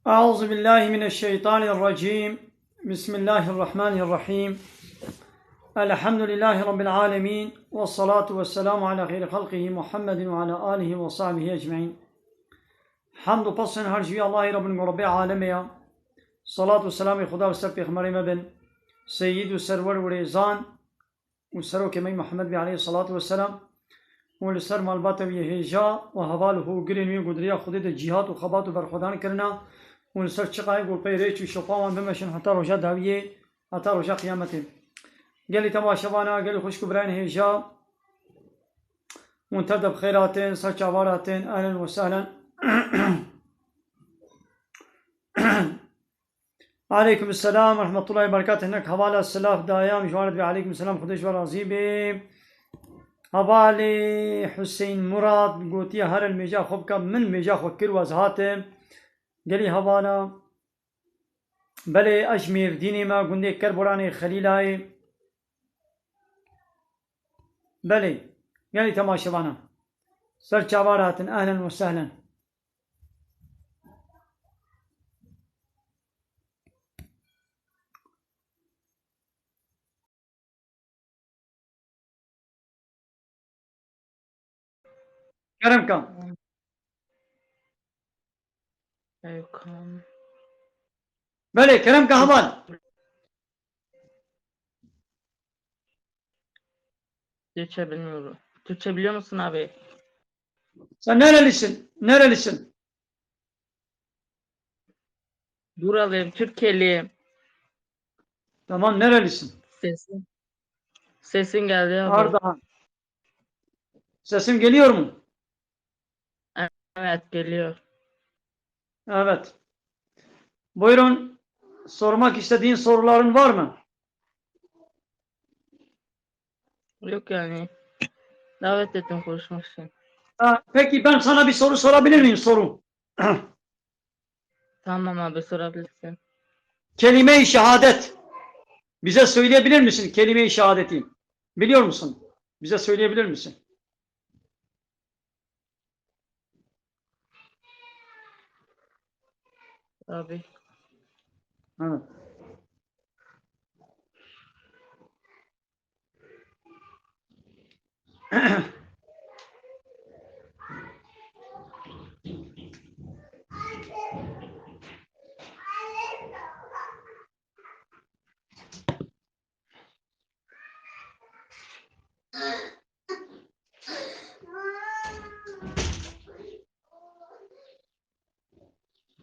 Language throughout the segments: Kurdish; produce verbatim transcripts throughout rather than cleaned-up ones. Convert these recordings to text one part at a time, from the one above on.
أعوذ بالله من الشيطان الرجيم. بسم الله الرحمن الرحيم. الحمد لله رب العالمين. والصلاة والسلام على خير خلقه محمد وعلى آله وصحبه أجمعين. Hamd û pesên her ji wî Allahê Rabbin ku Rabbê alemê ya. Salat û selamê Xuda li ser pêxemberê me bin. Seyyid û serwer û rêzan û serokê me Muhammed bî aleyhî salatu vesselam û li ser malbata wî hêja û heval û hogirên wî ku di riya Xwedê de cîhat û xebat û berxwedan kirina û li ser çiqayê ku pey rêç û şopa wan bimeşin heta roja dawiyê, heta roja qiyametê. Gelî temaşevana, gelî xwişk û birayên hêja, hûn tev de bi xêr hatin, ser çavar hatin, ehlen û sehlen. Aleykum selam ve rahmetullahi ve berekatuh. Hinek hevala silav dayam, ji wan re dibê aleykum selam, Xwedê ji we razî bê. Hevalê Huseyîn Murad gotiye, here li mêja xwe bike, min mêja xwe kir û ez hatim. Gelî hevala. Belê, ez ji Mêrdînê me, gundê Kerboranê Xelîlayê. Belê, gelî temaşevana. Ser çavar hatin, ehlen ve sehlen. Kerem ka. Erkan. Belê, Kerem ka heval. Türkçe bilmiyorum. Türkçe biliyor musun abi? Sen nerelisin? Nerelisin? Buralıyım, Türkiye'liyim. Tamam, nerelisin? Sesin, sesin geldi abi. Ardahan. Sesim geliyor mu? Evet, geliyor. Evet. Buyurun, sormak istediğin soruların var mı? Yok yani. Davet ettim konuşmak için. Ha, peki ben sana bir soru sorabilir miyim? Soru. Tamam abi, sorabilirsin. Kelime-i şehadet. Bize söyleyebilir misin kelime-i şehadeti? Biliyor musun? Bize söyleyebilir misin? Abi. Evet.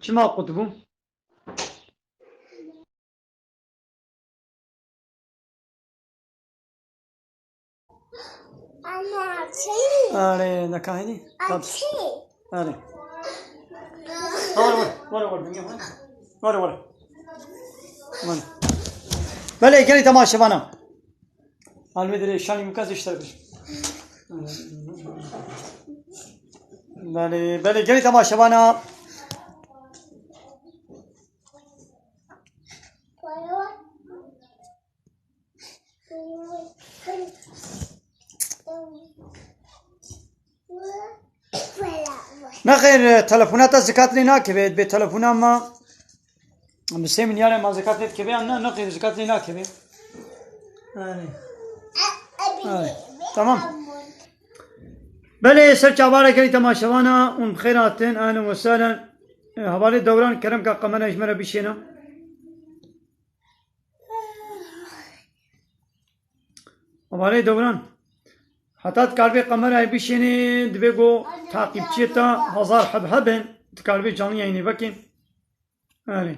Çima qut bû? Erê, nekahînî? Tab-, erê. Were, were, were, were, were. Were, were. Were. Belê, gelî temaşevana. Almê dirê şanî min ka zî ji te re bêjim. Belê, belê, gelî temaşevana. Nexêr, telefona te zikat lê nakeve, bê telefona me bi sê milyarê me zikat lê dikeve, em ne, nexêr, zikat lê nakeve. Erê. Erê. Tamam. Belê, ser çavara gelî temaşevana, hûn bi xêr hatin, ehlen ve sehlen. E, hevalê Dewran, kerem ka qemera ji me re bişêne. Hevalê Dewran, heta dikaribê kamerayê bişênê, divê ku taqîbçiyê te hezar heb hebin, dikaribê canlı yayınê vekê. Erê.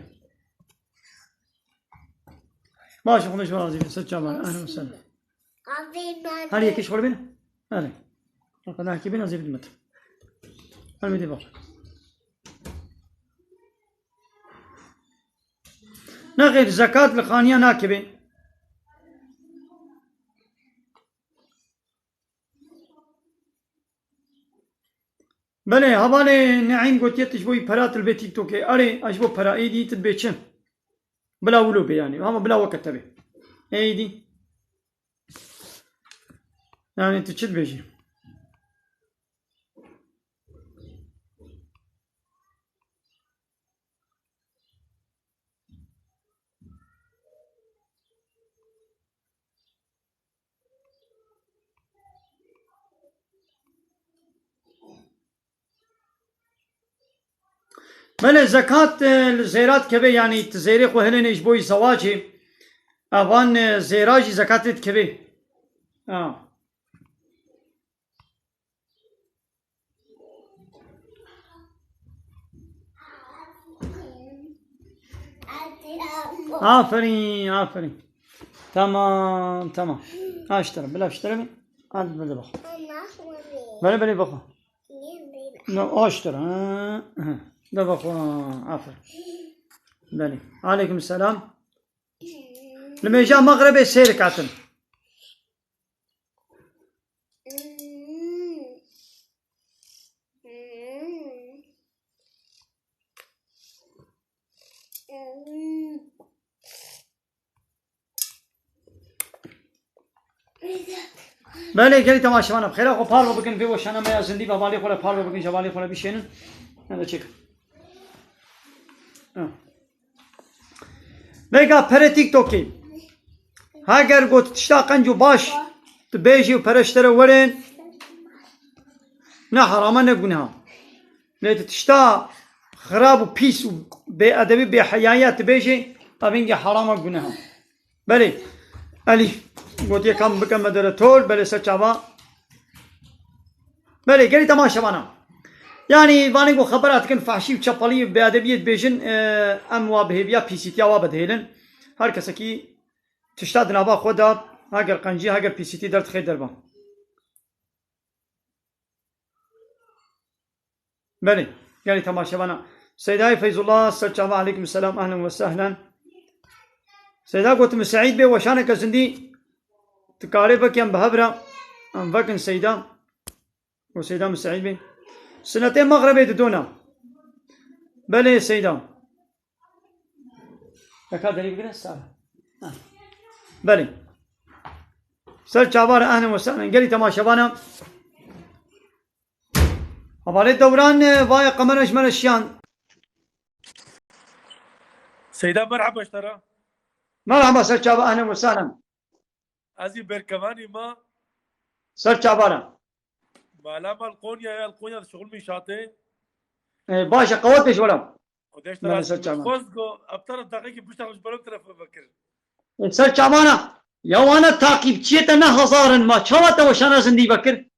Baş, Xwedê ji we razî be, ser çavan, ehlen ve sehlen. Her yekê ji xwe re bêne? Erê. Qedehekê bêne, ez ê bidim te. Her mêdê bak. Nexêr, zekat li xaniya nakeve. Belê, hevalê Neîm gotiye tu ji bo wî pera tu li vê TikTokê. Erê, ez ji bo pera êdî tu dibê çi? Bila wilo bê yani. Ama bila weke te bê. Êdî. Yani tu çi dibêjî? Belê, zekat, e, li zêra dikeve, yanî tu zêrê xwe hilênê ji bo zewacê, evan, e, zêra jî zekatê dikeve. Ha. Aferîn, aferîn. Tamam, tamam. Aştır, bila aştır. Hadi, bila bak. Belê, belê, bak. No, aştır, ha. Da bak, aferîn. Belê. Aleyküm selam. Li mêja Mexrebê sê rekatin. Belê, gelî temaşevana, bi xêra xwe parve bikin, vê weşana me ya zindî, bi hevalê xwe re parve bikin, ji hevalê xwe re bişênin. Hadi çek. Ha. Vêga perê TikTokê. Heger got tişta qenc û baş tu bêjî û pere ji te re werin, ne herama ne guneha. Lê tu tişta xirab û pîs û bêedebî, bêheyayiya tu bêjî, evîngî herama guneha. Belê. Elî gotiye kam bike moderatör, belê ser çava. Belê, gelî temaşevana. Yanî vanê ku xebera dikin fahşî û çepelî û bêedebiyê dibêjin, e, em wa bi hêviya pîsîtiya wa vedihêlin. Her kesekî tişta di nava xwe de, heger qencî, heger pîsîtî derdixê derve. Belê, gelî temaşevana. Seydayê Feyzullah, ser çava, aleyküm selam, ehlen ve sehlen. Seyda gotim, Seîd bê weşaneke zindî, tu karê vekî em bi hev re, em vekin Seyda. Û Seyda Miseîd bê. Sinetê Mexrebê didona. Belê Seyda. Eka derî bigire, sağ ol. Ha. Belê. Ser çava re, ehlen ve sehlen. Gelî temaşevana. Hevalê Dewran, e, vaya kamera ji me re şiyan. Seyda, merhaba ji te re. Merhaba, ser çava, ehlen ve sehlen. Ez ê berkevanî me. Ser çava re. Mala me li Qonyayê, li Qonya dişixulime înşaatê. E, baş e, qewet be ji we re. Xwedê ji te razî be. Xwest go, ev te re deqekî pişta xwe ji ber telefon vekir. E, ser çavana. Ya wana taqîbçiyê te ne hezar in ma. Çawa te weşana zindî vekir?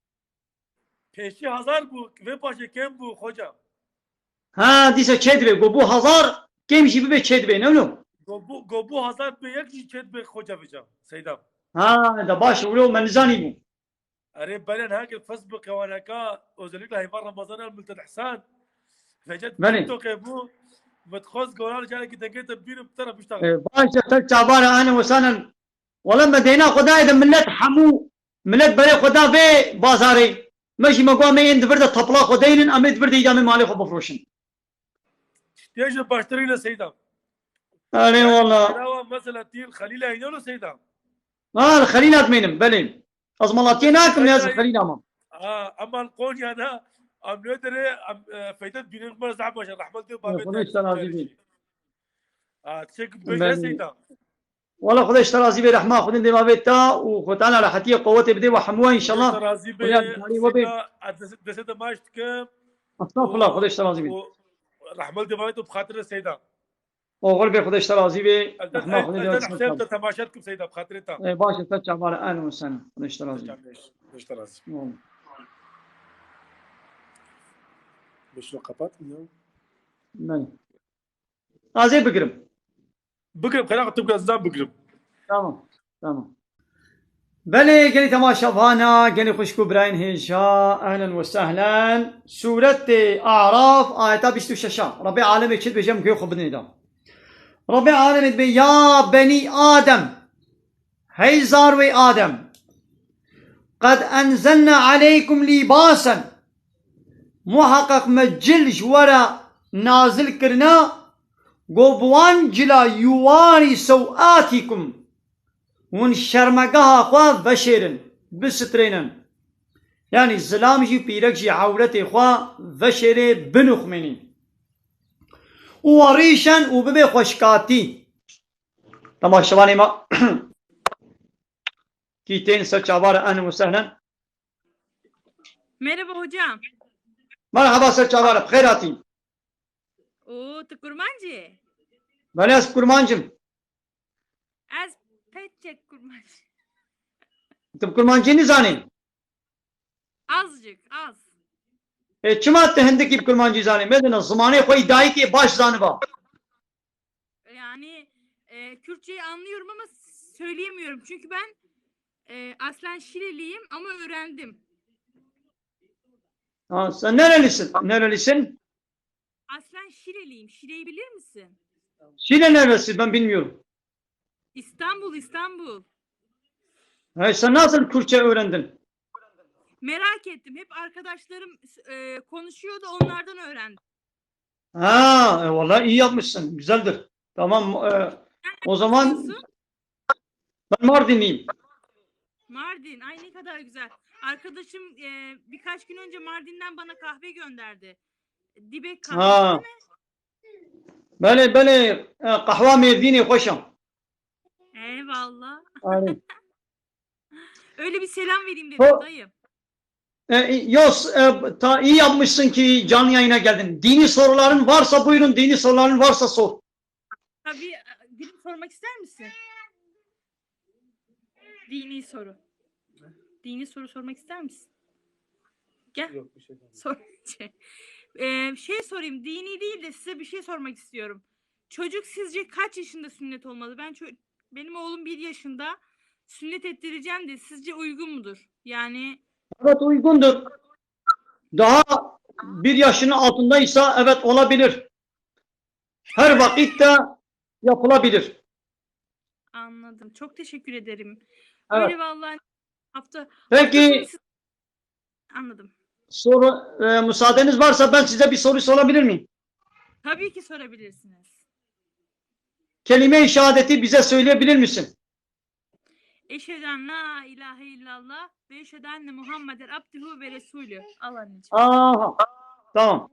Pêşî hezar bû, vê paşê kêm bû, xoca. Ha, dîsa çê dibe. Go bû hezar, kêm jî bibe çê dibe, ne wilo? Go bû, go bû hezar bê yek jî çê dibe, xoca vêca, Seyda. Ha, da baş, wilo me nizanî bû. Erê, belen heke Facebook ewaneka, özellikle heyva Ramazan el Miltet Ihsan. Vecet TikTok'ê bû, me dixwest goran carekî dengê te bînim, te re bişta. E, baş e, ser çavara, ane wesanen. Wele me deyna Xwedayê de millet hemû, millet berê xwe da vê bazarê. Me jî me got, me yên di vir de tapila xwe deynin, em ê di vir de îdamê malê xwe bifroşin. Tê ji baştirî ne Seyda. Erê wala. Mesela tîl Xelîla îne lo Seyda. Ha, li Xelîla dimênim, belê. Ez malatiyê nakim, ne ez li Xelîla mam. Ha, ama li Konya ne, em nêdirê, em, e, feydet bînin, me zehmet baş, rahmet dê babê. Xwedê ji te razî bê. Ha, teşekkür ederim Seyda. Wala Xwedê ji te razî bê, rehma Xwedê dê mavê te û Xwedana rehetiyê qewetê bidê we hemû înşallah. Xwedê ji te razî bê, Xwedê ji te razî bê. Seyda, ez dest-, destê te maç dikim. Estağfurullah, Xwedê ji te razî bê. Û rehmet dê mavê te bi xatirê Seyda. Oxir bê, Xwedê ji te razî bê. Rehma Xwedê dê. Te temaşe dikim Seyda, bi xatirê te. E, baş e, te çavare, ehlen we sehlen. Xwedê ji te razî bê. Xwedê ji te razî bê. Tamam. Beşlo kapat mı ya? Ben. Azê bigirim. Bigirim, xêra tu bigire, ez bigirim. Tamam, tamam. Belê, gelî temaşevana, gelî xwişk û birayên hêja, ehlen we sehlen. Sûretê Araf, ayeta bîst û şeş a. Rebbê alemê çi dibêje, em guhê xwe bidinê de. Rebbê alemê dibê, ya benî Adem, hey zarwê Adem, qed enzelna aleykum lîbasen, muheqeq me cil ji we re nazil kirine, go bi wan cila yuwarî sewatîkum, hûn şermegeha xwe veşêrin, bisitirênin. Yanî zilam jî, pîrek jî ewretê xwe veşêrê, binuxmênî. Û werîşen û bibe xweşkatî. Temaşevanê me. Kî tên ser çavare, ehlen we sehlen. Merhaba hocam. Merhaba, ser çavare, bi xêr hatî. Oo, tu kurmancî? Belê, ez kurmanc im. Ez pek çek kurmanc. Tu bi kurmancî nizanî? Azıcık, az. E, çima tu hindikî bi kurmancî zanî? Medine, zimanê xwe yî dayikê baş zaniba. Yani, e, Kürtçeyi anlıyorum ama söyleyemiyorum. Çünkü ben, e, aslen Şileliyim ama öğrendim. Ha, sen nerelisin? Nerelisin? Aslen Şileliyim. Şile'yi bilir misin? Şile neresi? Ben bilmiyorum. İstanbul, İstanbul. Hey, sen nasıl Kürtçe öğrendin? Merak ettim. Hep arkadaşlarım, e, konuşuyordu, onlardan öğrendim. Ha, e, vallahi iyi yapmışsın. Güzeldir. Tamam, e, o zaman ben Mardinliyim. Mardin. Ay, ne kadar güzel. Arkadaşım, e, birkaç gün önce Mardin'den bana kahve gönderdi. Dibek kahvesi. Ha. Belê, belê, e, qehwa Mêrdînê xweş e. Eyvallah. Aynen. Öyle bir selam vereyim dedim, dayım. E, e, Yos, e, ta iyi yapmışsın ki canlı yayına geldin. Dini soruların varsa buyurun, dini soruların varsa sor. Tabii, e, bilim sormak ister misin? Dini soru. Dini soru sormak ister misin? Gel. Yok, bir şey sormayayım. Sor. Şey, e, şey sorayım, dini değil de size bir şey sormak istiyorum. Çocuk sizce kaç yaşında sünnet olmalı? Ben ço-, benim oğlum bir yaşında, sünnet ettireceğim de sizce uygun mudur? Yani Evet, uygundur. Daha bir yaşının altındaysa evet, olabilir. Her vakit de yapılabilir. Anladım. Çok teşekkür ederim. Evet. Öyle vallahi hafta, Peki, hafta sonu siz-, anladım. Soru, e, müsaadeniz varsa ben size bir soru sorabilir miyim? Tabii ki sorabilirsiniz. Kelime-i şehadeti bize söyleyebilir misin? Eşhedü en la ilahe illallah ve eşhedü enne Muhammeden abduhu ve resulü. Al anneciğim. Aha. Tamam.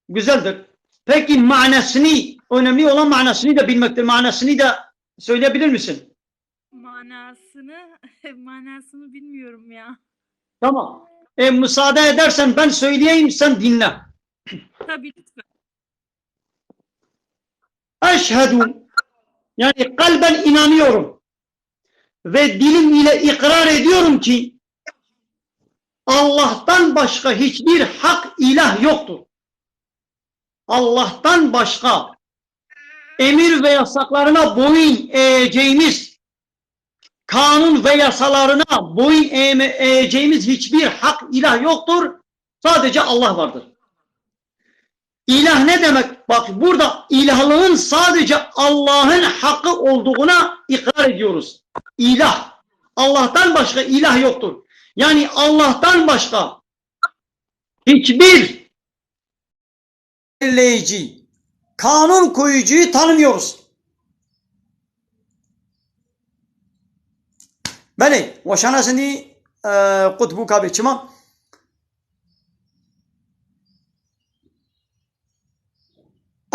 Güzeldir. Peki manasını, önemli olan manasını da bilmektir. Manasını da söyleyebilir misin? Manasını, manasını bilmiyorum ya. Tamam. E, müsaade edersen ben söyleyeyim, sen dinle. Tabii, lütfen. Eşhedü, yani kalben inanıyorum ve dilim ile ikrar ediyorum ki Allah'tan başka hiçbir hak ilah yoktur. Allah'tan başka emir ve yasaklarına boyun eğeceğimiz, kanun ve yasalarına boyun eğme-, eğeceğimiz hiçbir hak ilah yoktur. Sadece Allah vardır. İlah ne demek? Bak, burada ilahlığın sadece Allah'ın hakkı olduğuna ikrar ediyoruz. İlah. Allah'tan başka ilah yoktur. Yani Allah'tan başka hiçbir belirleyici, kanun koyucuyu tanımıyoruz. Belê, weşana zindî, e, qut bû ka bê çima?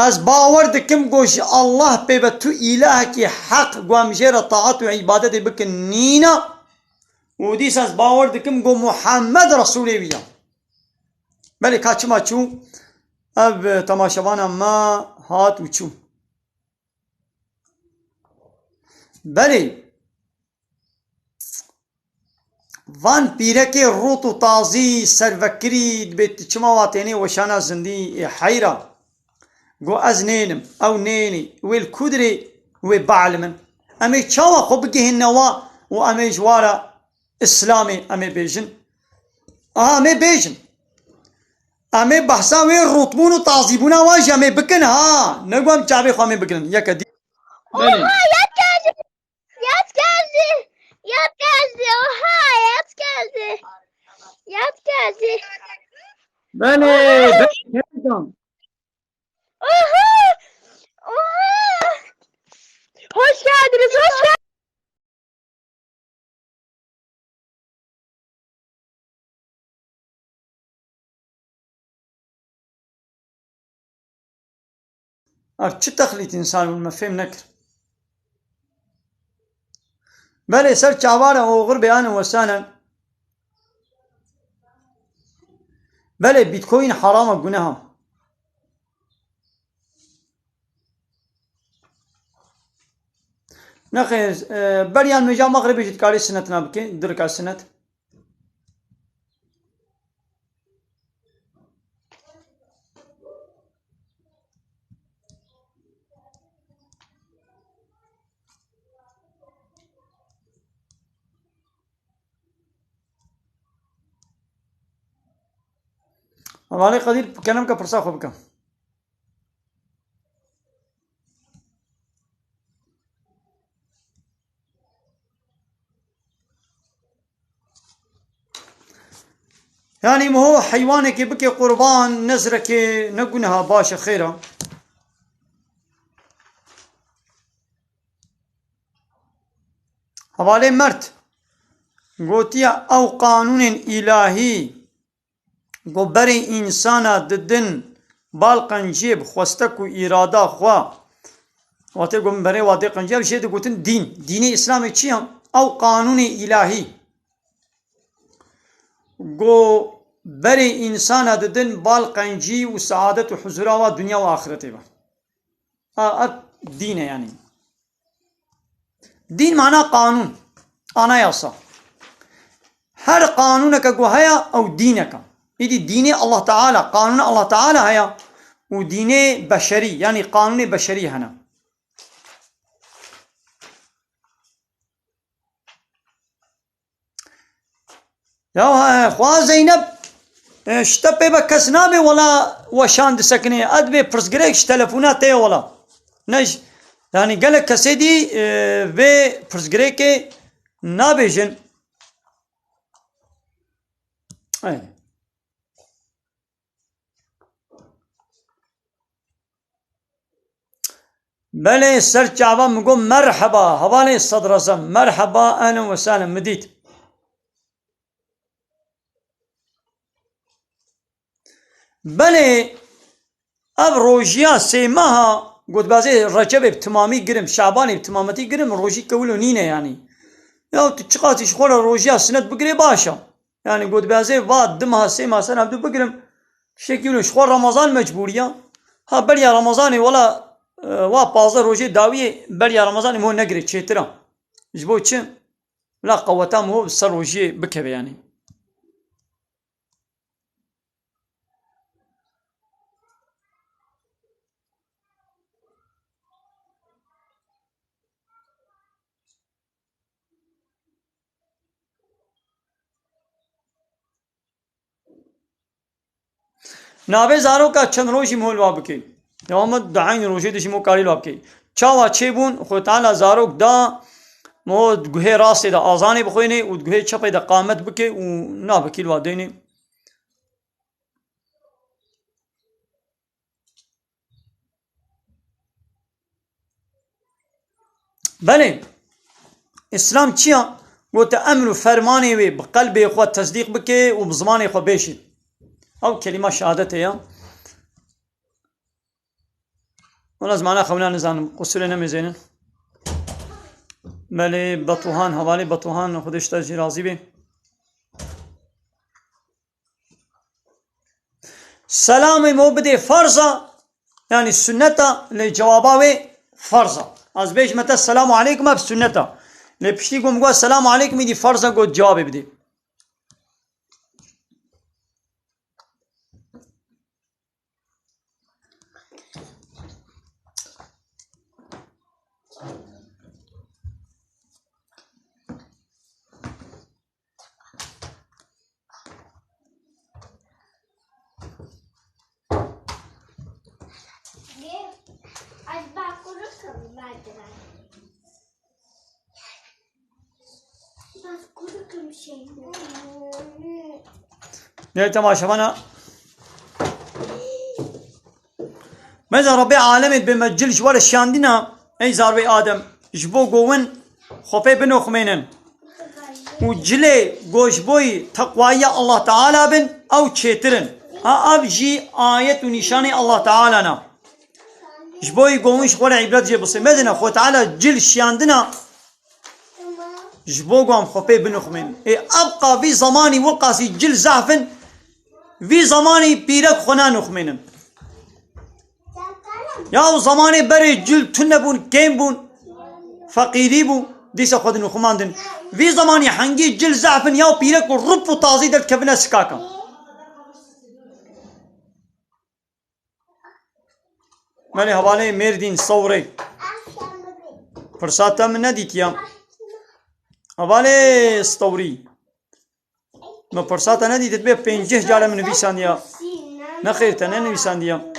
Ez bawer dikim ku ji Allah pê ve tu îlahekî heq ku em jê re taet û îbadetê bikin nîne û dîsa ez bawer dikim ku Muhammed Resûlê wî ye. Belê ka çima çû? Ev, e, temaşevana me hat û çû. Belê. Van pîrekê rût û tazî servekirî dibê tu çima wa tênê weşana zindî ê heyra. Go ez nênim, ew nênî, wê li ku dirê wê bielimin. Em ê çawa xwe bigihînine wa û em ê ji wa re Îslamê em ê bêjin? Aha, em ê bêjin. Em ê behsa wê rûtbûn û tazîbûna wan jî em ê bikin ha. Ne ku em çavê xwe em ê bigirin. Yeke dî. Oha, yat geldi. Yat geldi. Yat geldi. Oha, yat geldi. Yat geldi. Belê, belê, Kerem. Oha! Oha! Hoş geldiniz, hoş geldiniz. Ev çi texlît însan bûn, me fêm nekir. Belê ser çavara oxir beyan wesane. Belê Bitcoin haram e, guneh e. Nexêr, e, beriya nûja mexribê jî dikarî sinetna bikê, du rika sinet. Hevalê Qedîr, kerem ke pirsa xwe bike. Yanî miho heywanekê bike qurban, nezrekê ne guneha, baş e, xêr e. Hevalê Mert gotiye, ew qanûnên îlahî ku berê însana didin bal qenciyê bi xwestek û îrada xwe, watê ku min berê watê qenciya jê digotin dîn. Dînê Îslamê çi ye? Ew qanûnê îlahî ku berê însana didin bal qencî û seadet û huzura wa dinya û axiretê be. A, ev dîn e yanî. Dîn mana qanûn, anayasa. Her qanûneke ku heye, ew dînek e. Îdî dînê Allah Teala, qanûna Allah Teala heye û dînê beşerî, yanî qanûnê beşerî hene. Ya, he, xwa Zeynep, e, ji te pê ve kes nabe wela weşan disekine. Ez vê pirsgirêk ji telefona te ye wela. Ne ji, yanî gelek kesê dî, e, vê pirsgirêkê nabêjin. Ey. Belê, ser çava min got, "Merheba, hevalê Sedrezem, merheba, ehlen we sehlen, min dît." Belê, ev rojiya sê meha, got, "Bazê Recebê bi timamî girim, Şabanê bi timametî girim, rojî kewilo nîne yanî." Ya tu çiqasî ji xwe re rojiya sinet bigirê baş e. Yanî got, "Bazê va du meha, sê meha ser hevdu bigirim." Tiştekî wilo ji xwe Remezan mecbûriya. Ha, beriya Remezanê wela, e, wa pazdeh rojê dawiyê beriya Remezanê mo negirê çêtir a. Ji bo çi? Wila qeweta mo bi ser rojiyê bikeve yanî. Navê zaroka çend rojî mihol wa bikey. Dewam e, di eynî rojê de jî mo karî wa bikey. Çawa çêbûn, Xwedê Teala zarok da, mo di guhê rastê de azanê bixwênê û di guhê çepê de qamet bikê û nabikî wa deynê. Belê, Îslam çi ya? Gote emr û fermanê wê bi qelbê xwe tesdîq bike û bi zimanê xwe bêşî. Ew kelîma şehadetê ya. Wela ez mana xewna nizanim, qusûrê nemêzênin. Belê, Betuhan, hevalê Betuhan, Xwedê ji te jî razî bê. Selamê mo bidê ferz a, yanî sunnet a, lê cewaba wê ferz a. Ez bêjime te selamu aleykum, ev sunnet a. Lê piştî ku min got selamu aleykum, îdî ferz a got cewabê bidê. Nê temaşevana. Meza Rabbê alemê bê me cil ji we re şiyandina, ey zarvê Adem, ji bo go win xwe pê binoxmênin. Û cilê go ji boyî teqwayiya Allah Teala bin, ew çêtir in. Ha ev jî ayet û nîşanê Allah Teala ne. Ji boyî go win ji xwe re îbret jê bisê. Mezine Xwe Teala cil şiyandina, ji bo wan xwe pê binoxmên. Ê ev qa vî zemanî wilqasî cil zehf in, vî zemanî pîrek xwe nanoxmênin. Ya û zemanê berê cil tune bûn, kêm bûn. Feqîrî bû, dîsa xwe dinixumandin. Vî zemanî hengî cil zehf in ya pîrek û rip û tazî derdikevine sikaka. Belê hevalê Mêrdîn Sewrê. Firsata min nedîtiya. Hevalê Stewrî. Min firsata nedît, dibê pêncî care min nivîsandiya. Nexêr, te nenivîsandiya.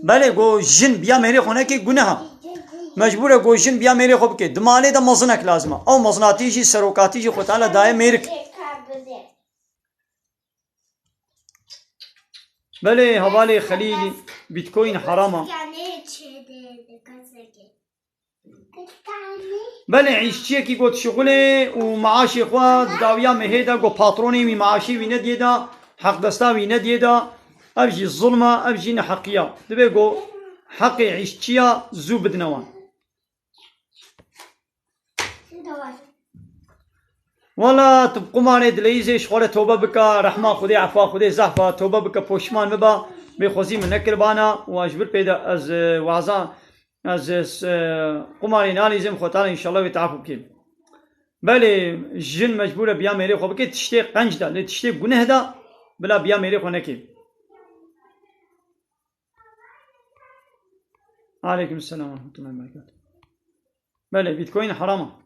Belê, go jin biya mêrê xwe neke, guneh e. Mecbûr e go jin biya mêrê xwe bike. Di malê de mezinek lazim e. Ew mezinatî jî, serokatî jî Xwe Teala daye mêrik. Belê, hevalê Xelîl, Bitcoin heram e. Belê, îşçiyekî got şixulê û maaşê xwe di dawiya mehê de, got patronê wî maaşê wî nediyê de, heqdesta wî nediyê de, ev jî zulm e, ev jî neheqî ye. Divê got heqê îşçiya zû bidine wan. Wela tu bi qumarê dileyîzê ji xwe re tobe bike, rehma Xwedê, efwa Xwedê zehf e, tobe bike, poşman bibe, bêxwezî min nekiribana û ez ji vir pê de ez, e, waza, ez, e, s-, e, qumarê nalîzim, Xwe Teala înşallah wê teafû bikê. Belê, jin mecbûr e biya mêrê xwe bike, tiştê qenc de, lê tiştê guneh de bila biya mêrê xwe neke. Aleyküm selam ve rahmetullahi ve berekatuhu. Belê, Bitcoin heram e.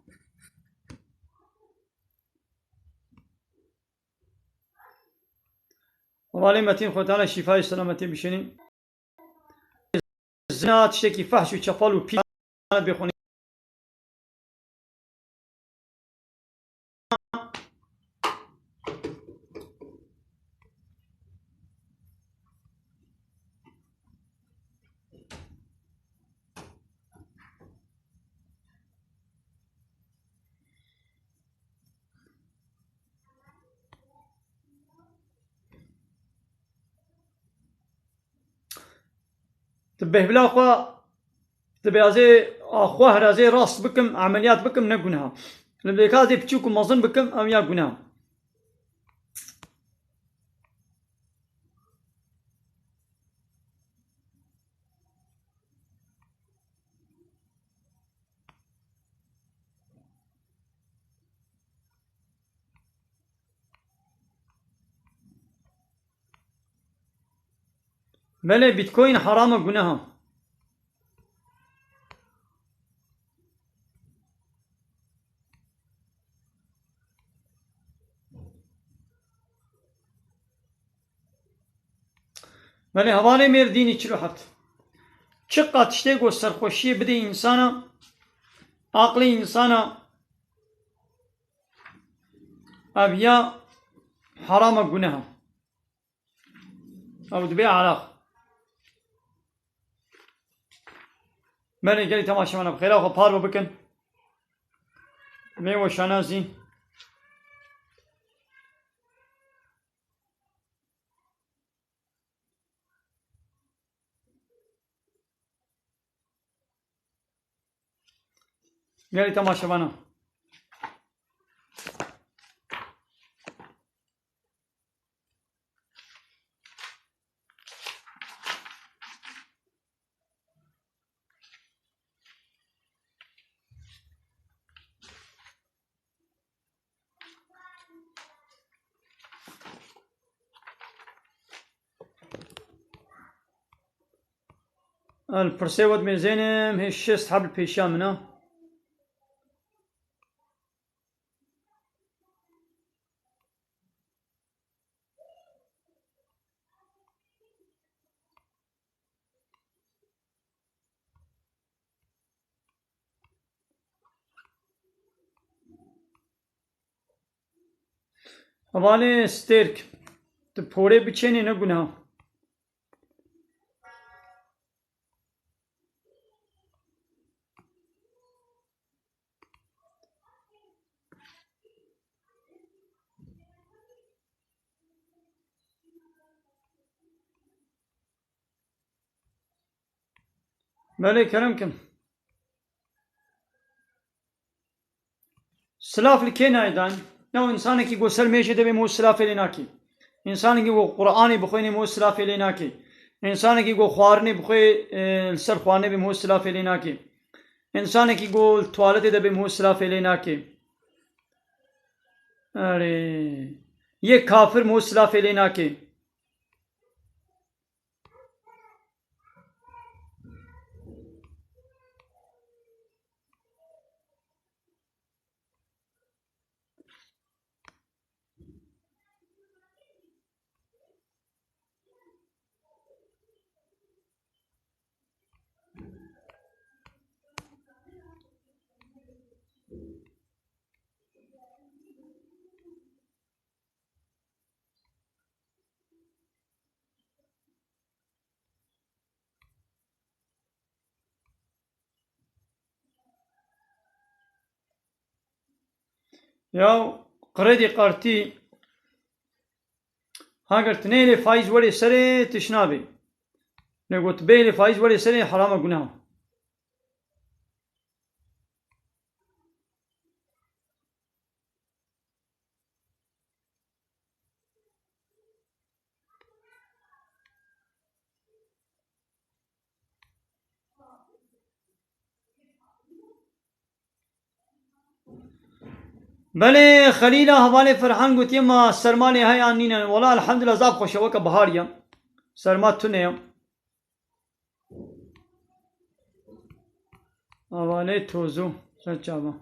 Hevalê Metîn, Xwe Teala şîfayê selametê bişênî. Zina tiştekî fehş û çepal û pîs e, bêxwe Tu bêhvila xwe, tu bê ez ê xwe her ez ê rast bikim, emeliyat bikim, ne guneh e. Li bêka ez ê piçûk û mezin bikim, ew ya guneh e. Belê, Bitcoin heram e, guneh e. Belê, hevalê Mêrdînî çil û heft. Çiqa tiştê ku serxweşiyê bidê însana, aqlê însana, ev ya heram e, guneh e. Ew dibê araq. Belê, gelî temaşevana bi xêra xwe parve bikin. Vê weşana zî. Gelî temaşevana. El pirsê we dimêzênim, hê şêst heb li pêşiya min e. Hevalê Stêrk, tu porê biçênê ne guneh. Belê, kerem kin. Silav li kê nayê dan? Ew însanekî ku ser mêjê de bê, mû silafê lê nakê. Însanekî ku Qur'anê bixwênê, mû silafê lê nakê. Însanekî ku xwarinê bixwê, e, li ser xwarinê bê, mû silafê lê nakê. Însanekî ku li tuwaletê de bê, mû silafê lê nakê. Erê. Yê kafir mû silafê lê nakê. Ya kredi kartî, heger tu neyê lê faîz werê serê, tişt nabê. Lê got bê lê faîz werê serê, herama, guneha. Belê, Xelîla hevalê Ferhan gotiye, ma serma lê heye an nîne? Wela elhamdulillah zaf xweş e, weke biharî ye. Serma tune ye. Hevalê Tozo, ser çava.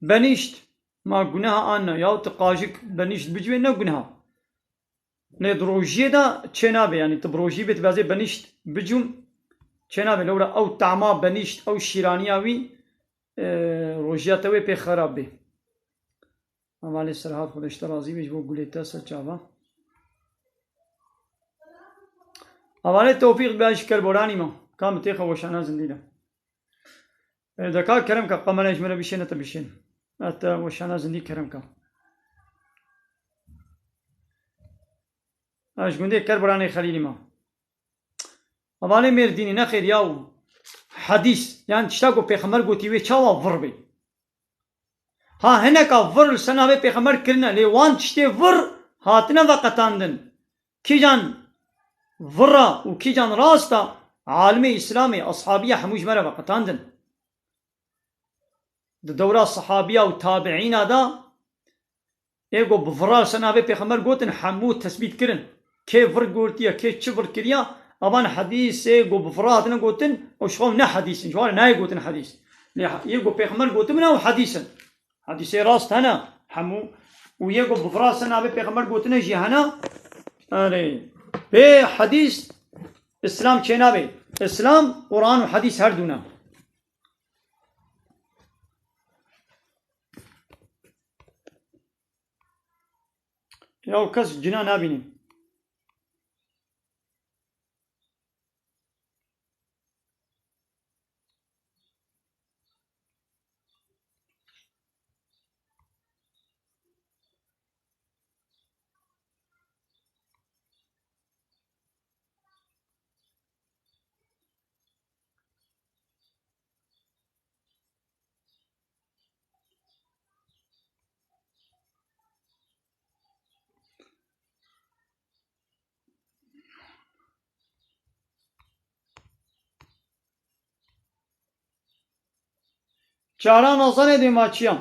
Benîşt, ma guneha an ne? Yaw tu qajik benîşt bicwê, ne guneha. Lê di rojiyê de çênabe, yanî tu bi rojî bê, tu bêazê benîşt bicûm, çênabe. Lewra ew tama benîşt, ew şîraniya wî, e, rojiya te wê pê xerab bê. Hevalê Serhat, Xwedê ji te razî be ji bo gulê te, ser çava. Hevalê Tewfîq, bê ji Kerboranî me. Ka min têxe weşana zindî de. E, de ka kerem ka, kamera ji min re bişêne, te bişên. E, te weşana zindî kerem ka. Ez ji gundê Kerboranê Xelîlî me. Hevalê Mêrdînî, nexêr yaw. Hedîs, yan tişta ku pêxember gotî wê çawa vir bê? Ha, hineka vir li ser navê pêxember kirine, lê wan tiştê vir hatine veqetandin. Kîjan vir e û kîjan rast e, alimê Îslamê, eshabiya hemû ji me re veqetandin. Di dewra sehabiya û tabiîna de, ê ku bi vira li ser navê pêxember gotin, hemû tesbît kirin. Kê vir gotiye, kê çi vir kiriye, evan hedîsê ku bi vira hatine gotin, ew ji xwe ne hedîs in, ji wan re nayê gotin hedîs. Lê yê ku pêxember gotibine, ew hedîs in. Hedîsê rast hene hemû. Û yê ku bi vira ser navê pêxember gotine jî hene. Erê. Bê hedîs Îslam çênabe. Îslam, Quran û hedîs her du ne. Ya kes cina nabînî. Çara nazanê dê ma çiya?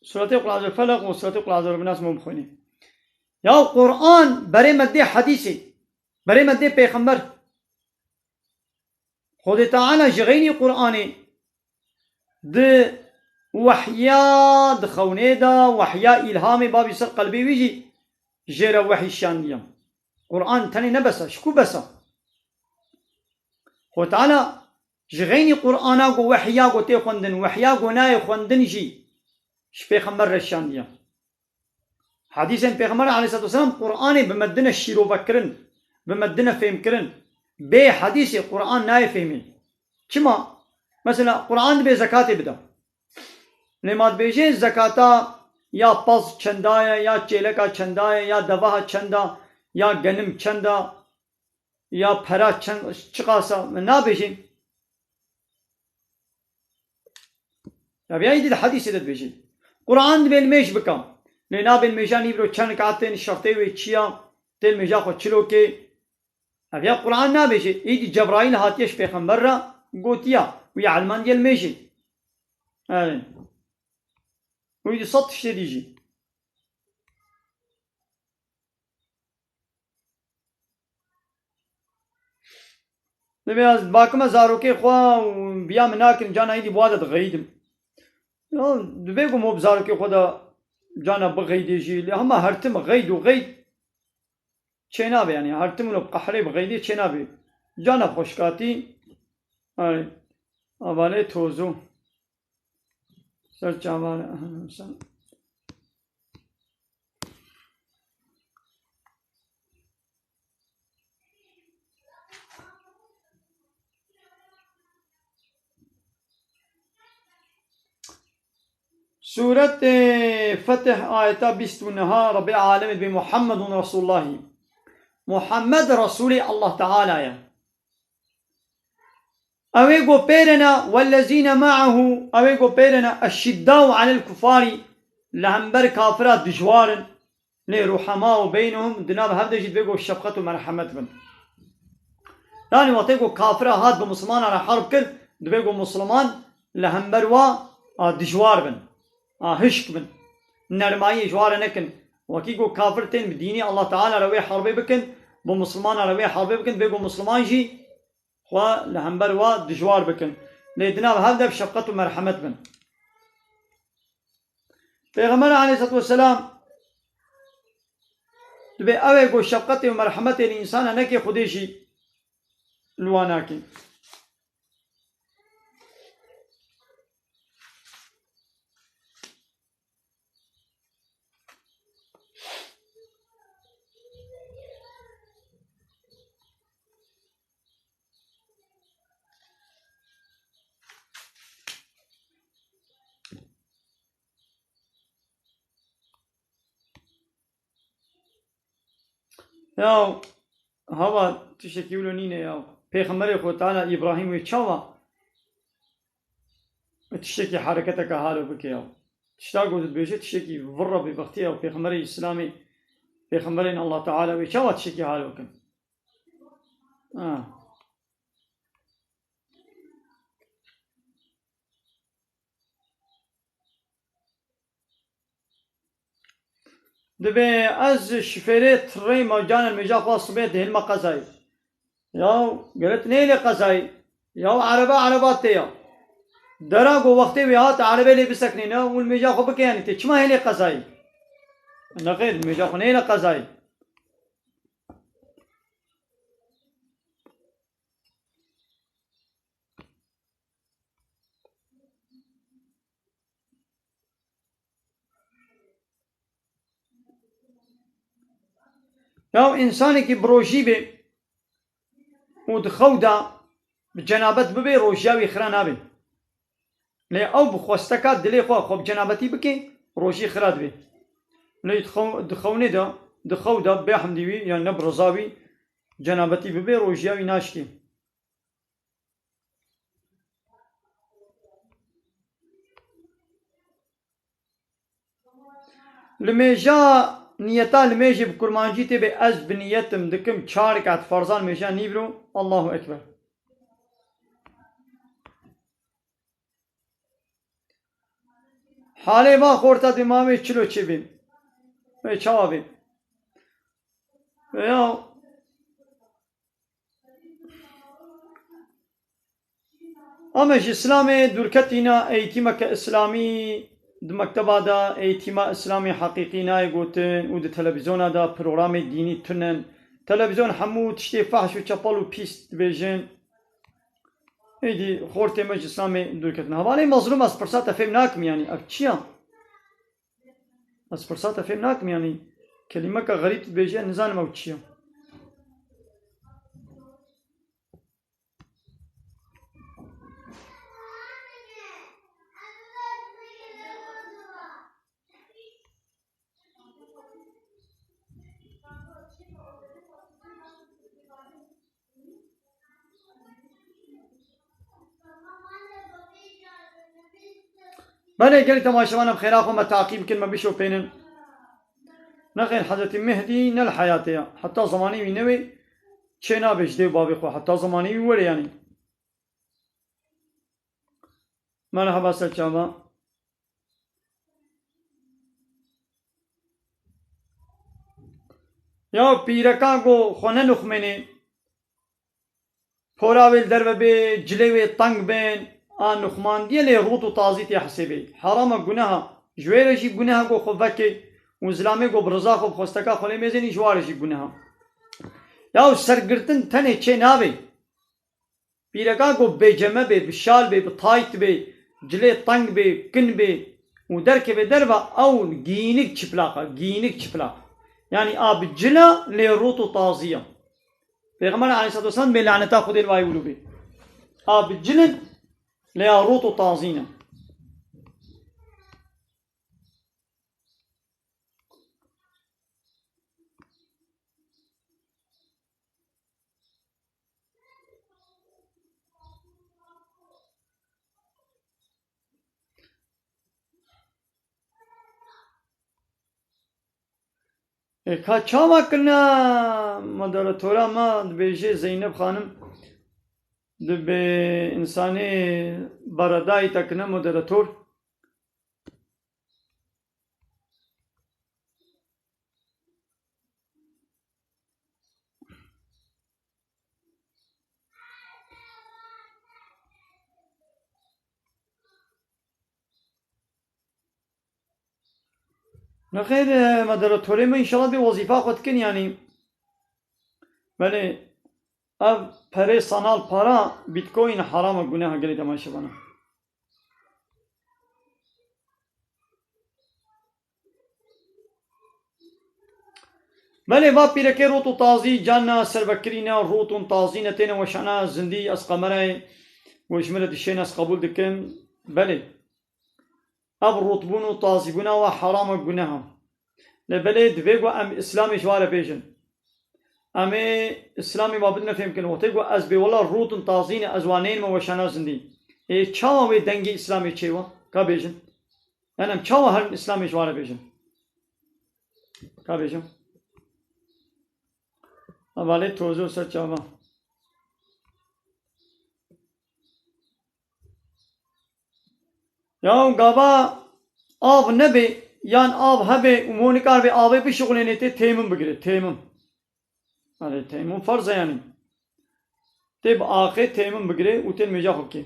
Suretê Qul Azel Felaq û Suretê Qul Azel Nas mû bixwînî. Ya Quran berê me dê hedîsê, berê me dê pêxember. Xwedê Teala ji xeynî Quranê di wehya, di xewnê de, wehya îlhamê babî ser qelbê wî jî jê re wehî şiyandiye. Quran tenê ne bes e, ji ku bes e? Xwedê Teala ji xeynî Qur'ana ku wehya ku tê xwendin, wehya ku nayê xwendin jî ji pêxember re şandiye. Hedîsên Pêxember aleyhisselatu vesselam Qur'anê bi me dine şîrove kirin, bi me dine fêhm kirin. Bê hedîsê Qur'an nayê fêhmî. Çima? Mesela Qur'an dibê zekatê bide. Lê ma dibêjê zekata ya paz çenda ye, ya çêleka çenda ye, ya deveha çenda, ya genim çenda, ya pera çend, çiqasa, min nabêjin. Ya vêya îdî di hedîsê de dibêje. Quran dibê li mêj bika. Lê nabê li mêja nîvro çend rekatin, şertê wê çi ya, tê li mêja xwe çi lokê. Ev ya Quran nabêje, îdî Cebraîl hatiye ji pêxember re gotiya, wî elmandiye li mêjê. Erê. Wî di sed tiştê dî jî. Dibê ez bakime zarokê xwe û biya min nakin, cana îdî bi wa de dixeyidim. Ya, dibê ku mo bi zarokê xwe de cana bixeyidê jî, lê hema hertim xeyd û xeyd çênabe, yanî hertim û bi qehrê bixeydê çênabe. Cana xweşkatî, ay, avalê tozo. Ser çavan, sen. Sûretê Fetih ayeta bîst û neh, Rebbê alemê dibê Muhammedun Resulullahî. Muhammed Resûlê Allah Teala ye. Ew ê ku pêrene, wellezîne me'ehu, ew ê ku pêrene, eşşiddau alel kufarî, li hember kafira dijwar in, lê ruhemau beynehum, di nav hev de jî divê ku şefqet û merhemet bin. Yanî wextê ku kafira hat bi misilmana re herb kir, divê ku misilman li hember wa, a, dijwar bin, a, hişk bin, nermayiyê ji wa re nekin. Wekî ku kafir tên bi dînî Allah Teala re wê herbê bikin, bi misilmana re wê herbê bikin, divê ku misilman jî xwe li hember wa dijwar bikin. Lê di nav hev de bi şefqet û merhemet bin. Pêxember aleyhisselatu vesselam dibê ew ê ku şefqetê û merhemetê li însana neke, Xwedê jî li wan nake. Ya, hava tiştekî wilo nîne ya. Pêxemberê Xwe Teala Îbrahîm wê çawa tiştekî hereketeke halo bike ya. Tişta ku dibêje tiştekî vir re bêbextî ya. Pêxemberê Îslamê, pêxemberên Allah Teala wê çawa tiştekî halo bikin? Ha. Dibê ez şifêrê tirê me, canan mêja xwe sibê dihêlme qezayê. Yaw, gere tu nehêlê qezayê. Yaw, erebe, ereba tê ya. Dera ku wextê wê hat, erebe lê biseknêne û li mêja xwe bike, yanî tê çima hêlê qezayê? Nexêr, li mêja xwe nehêle qezayê. Ya însanekî bi rojî bê û di xew de bi cenabet bibe, rojiya wî xira nabe. Lê ew bi xwesteka dilê xwe xwe bi cenabetî bike, rojî xira dibe. Lê di xew-, di xewnê de, di xew de bê hemdî wî, yan ne bi riza wî, cenabetî bibe, rojiya wî naşkê. Li mêja niyeta li mêjê bi kurmancî tê bê, ez bi niyetim dikim çar rekat ferzan mêja nîvro. Allahu Ekber. Halê va xorta dê ma wê çilo çê bê. Wê çawa bê? Veya Ama ji Îslamê dûrketîna, eğitimeke Îslamî di mekteba de eğitima Îslamî heqîqî nayê gotin û di televîzyona de programê dînî tune ne. Televîzyon hemû tiştê fehş û çepel û pîs dibêjin. Êdî xortê me ji Îslamê dûr ketin. Hevalê mezlûm, ez pirsa te fêm nakim, yanî ev çi ya? Ez pirsa te fêm nakim, yanî kelîmeke xerîb dibêje, nizanim ew çi ya. Belê gelî temaşevan, em xêra xwe me taqîb bikin, me bişopênin. Nexêr, Hezretî Mehdî ne li heyatê ye. Heta zemanî wî newê çê nabe ji dê û bavê xwe. Heta zemanî wî were yanî. Merhaba ser çava. Ya pîreka ku xwe ne nuxmênê, pora wê li derve bê, cilê wê teng bên, a nuxmandiye lê rût û tazî tê hesêbê. Herama guneha. Ji wê re jî guneha ku xwe vekê û zilamê ku bi riza xwe bi xwesteka xwe lê mêzênî ji wa re jî guneha. Ya sergirtin tenê çê nabê. Pîreka ku bêceme bê, bi şal bê, bi tayt bê, cilê teng bê, kin bê û derkeve derve, ew giyînik çıplak e, giyînik çıplak. Yanî a bi cil e lê rût û tazî ye. Pêxember aleyhisselatu vesselam bê laneta Xwedê li wayî wilo bê. A bi cil in lê a rût û tazî ne. E, ka çawa kirine moderatora me, dibêje Zeynep Xanim, dibê insanê beredayî te kirine moderator. Nexêr, e, moderatorê me înşallah dê wezîfa xwe dikin yanî. Belê, ev perê sanal para, Bitcoin, herama, guneha gelê temaşevana. Belê va pîrekê rût û tazî, can ne, servekirî ne, rût û tazî ne, têne weşana zindî, ez qemerayê we ji min re dişên ez qebûl dikim. Belê. Ev rûtbûn û tazîbûna we heram e, guneh e. Lê belê divê ku em Îslamê ji wa re bêjin. Em ê Îslamê wa bidine fêm kirin. Wextê ku ez bê wela rût in tazî ne, ez wa neynim weşana zindî. Ê çawa wê dengê Îslamê çê we? Ka bêjin. Yanî em çawa herin Îslamê ji wa re bêjin? Ka bêjin. Hevalê tozê û ser çava. Ya gava av nebe yan av hebe û mo nikaribe avê bişixulênê tê têmim bigire, têmim. Erê, teymun ferz e yanî. Tê bi axê teymun bigirê û tê nimêja xwe bikê.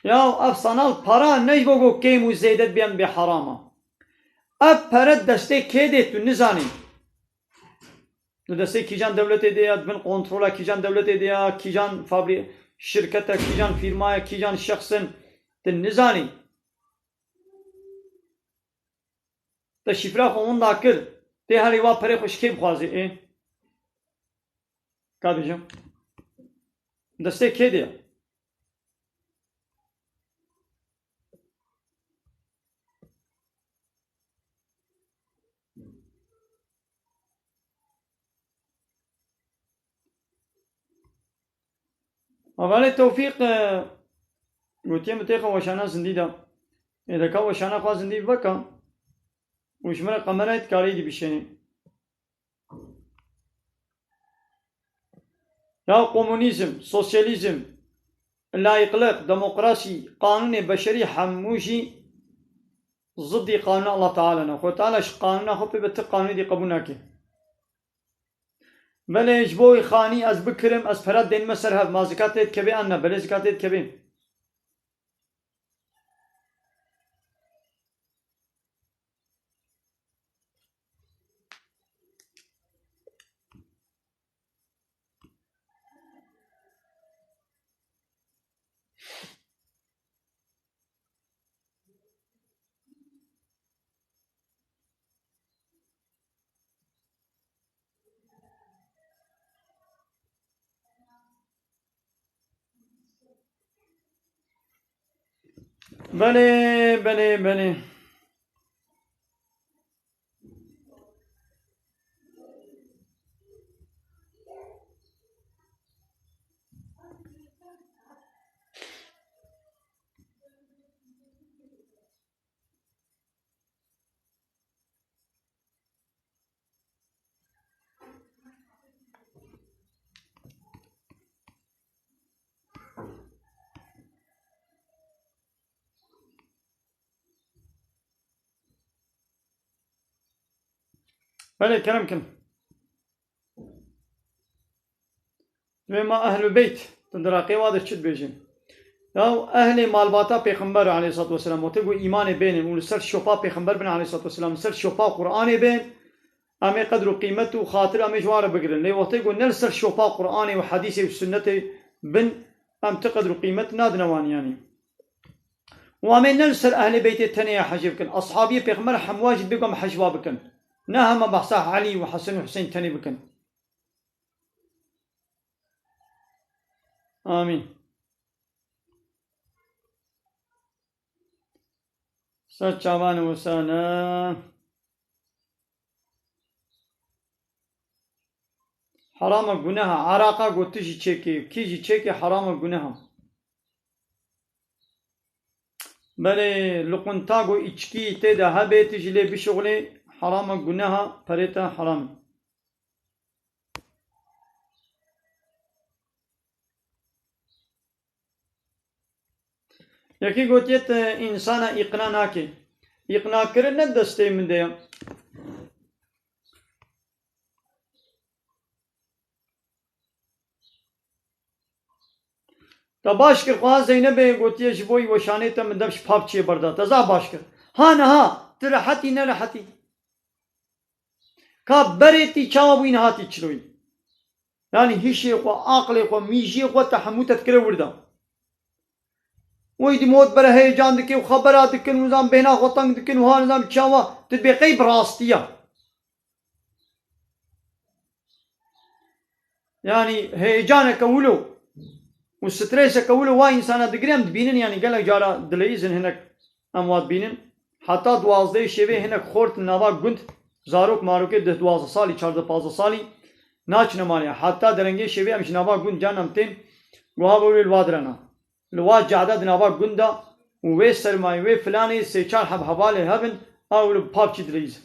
Ya ev sanal para ne ji bo ku kêm û zêde dibiyan bê heram e. Ev pere destê kê dê tu nizanî. Di destê kîjan dewletê de ya, di bin kontrola kîjan dewletê de ya, kîjan fabri-, şirkete, kîjan fîrmaya, kîjan şexsin, tu nizanî. Te şîfra xwe winda kir. Tê herê wa perê xwe ji kê bixwazê, ê? Ka bêjim. Destê kê de ye? Hevalê Tewfîq, e, gotiye min têxe weşana zindî de. Ê deka weşana xwe zindî veka û ji min re qemerayê dikarî dibişênî. Ya komunîzm, sosyalîzm, layîqliq, demokrasî, qanûnê beşerî hemû jî zidî qanûna Allah Teala ne. Xwe Teala ji qanûna xwe pê be ti qanûnê dî qebûl nake. Belê ji bo wî xanî ez bikirim, ez pera dênime ser hev, ma zikatê dikevê an ne, belê zikatê dikevê. Belê, belê, belê. Belê, kerem kin. Divê ma Ehlul Beyt, tu di raqê wa de çi dibêjin? Ya ehlê malbata Pêxember aleyhissalatu vesselam, wextê ku îmanê bênin û li ser şopa Pêxember bin aleyhissalatu vesselam, li ser şopa Qur'anê bên, em ê qedr û qîmet û xatir em ê ji wan re bigirin. Lê wextê ku ne li ser şopa Qur'anê û hedîsê û sunnetê bin, em ti qedr û qîmet nadine wan yanî. Û em ê ne li ser Ehlê Beytê tenê ya hecê bikin. Ashabiyê Pêxember hemû wan jî dibê ku em hecwa bikin. Ne hema behsa Elî û Hesen û Huseyn tenê bikin. Amîn. Ser çavan wisa ne. Heram e, guneh e. Araqa ku tu jî çêkê, kî jî çêkê, heram e, guneh e. Belê, luqunta ku îçkî tê de hebe, tu jî lê bişuxulê, heram e, guneh e, perê te heram e. Yekî gotiye, tu însana îqna nake. Îqnakirin ne destê min de ye. Te baş kir, xweza Zeynebê gotiye ji bo weşanê te min dev ji PUBG'ê berda. Te zaf baş kir. Ha niha, tu rehetî, nerehetî. Ka berê tî çawa bûyî niha tî çiloyî. Yanî hişê xwe, aqlê xwe, mîjiyê xwe te hemû te dikire wirda. Wê dî mot bere heyecan dike û xebera dikin û nizam bêhna xwe teng dikin û ha nizam çawa tu dibê qey bi rastiya. Yanî heyecaneke wilo û streseke wilo wa însana digire, em dibînin, yanî gelek cara dileyîzin hinek em wa dibînin. Heta duwazdehê şevê hinek xort nava gund, zarok marokê deh duwazdeh salî, çardeh pazdeh salî naçine malê. Heta derengê şevê em ji nava gund can em tên, guha bo wê li wa direna. Li wa cehda di nava gund de û wê sermayê, wê filanê sê çar heb hevalê hebin, ew li PUBG dileyîzin.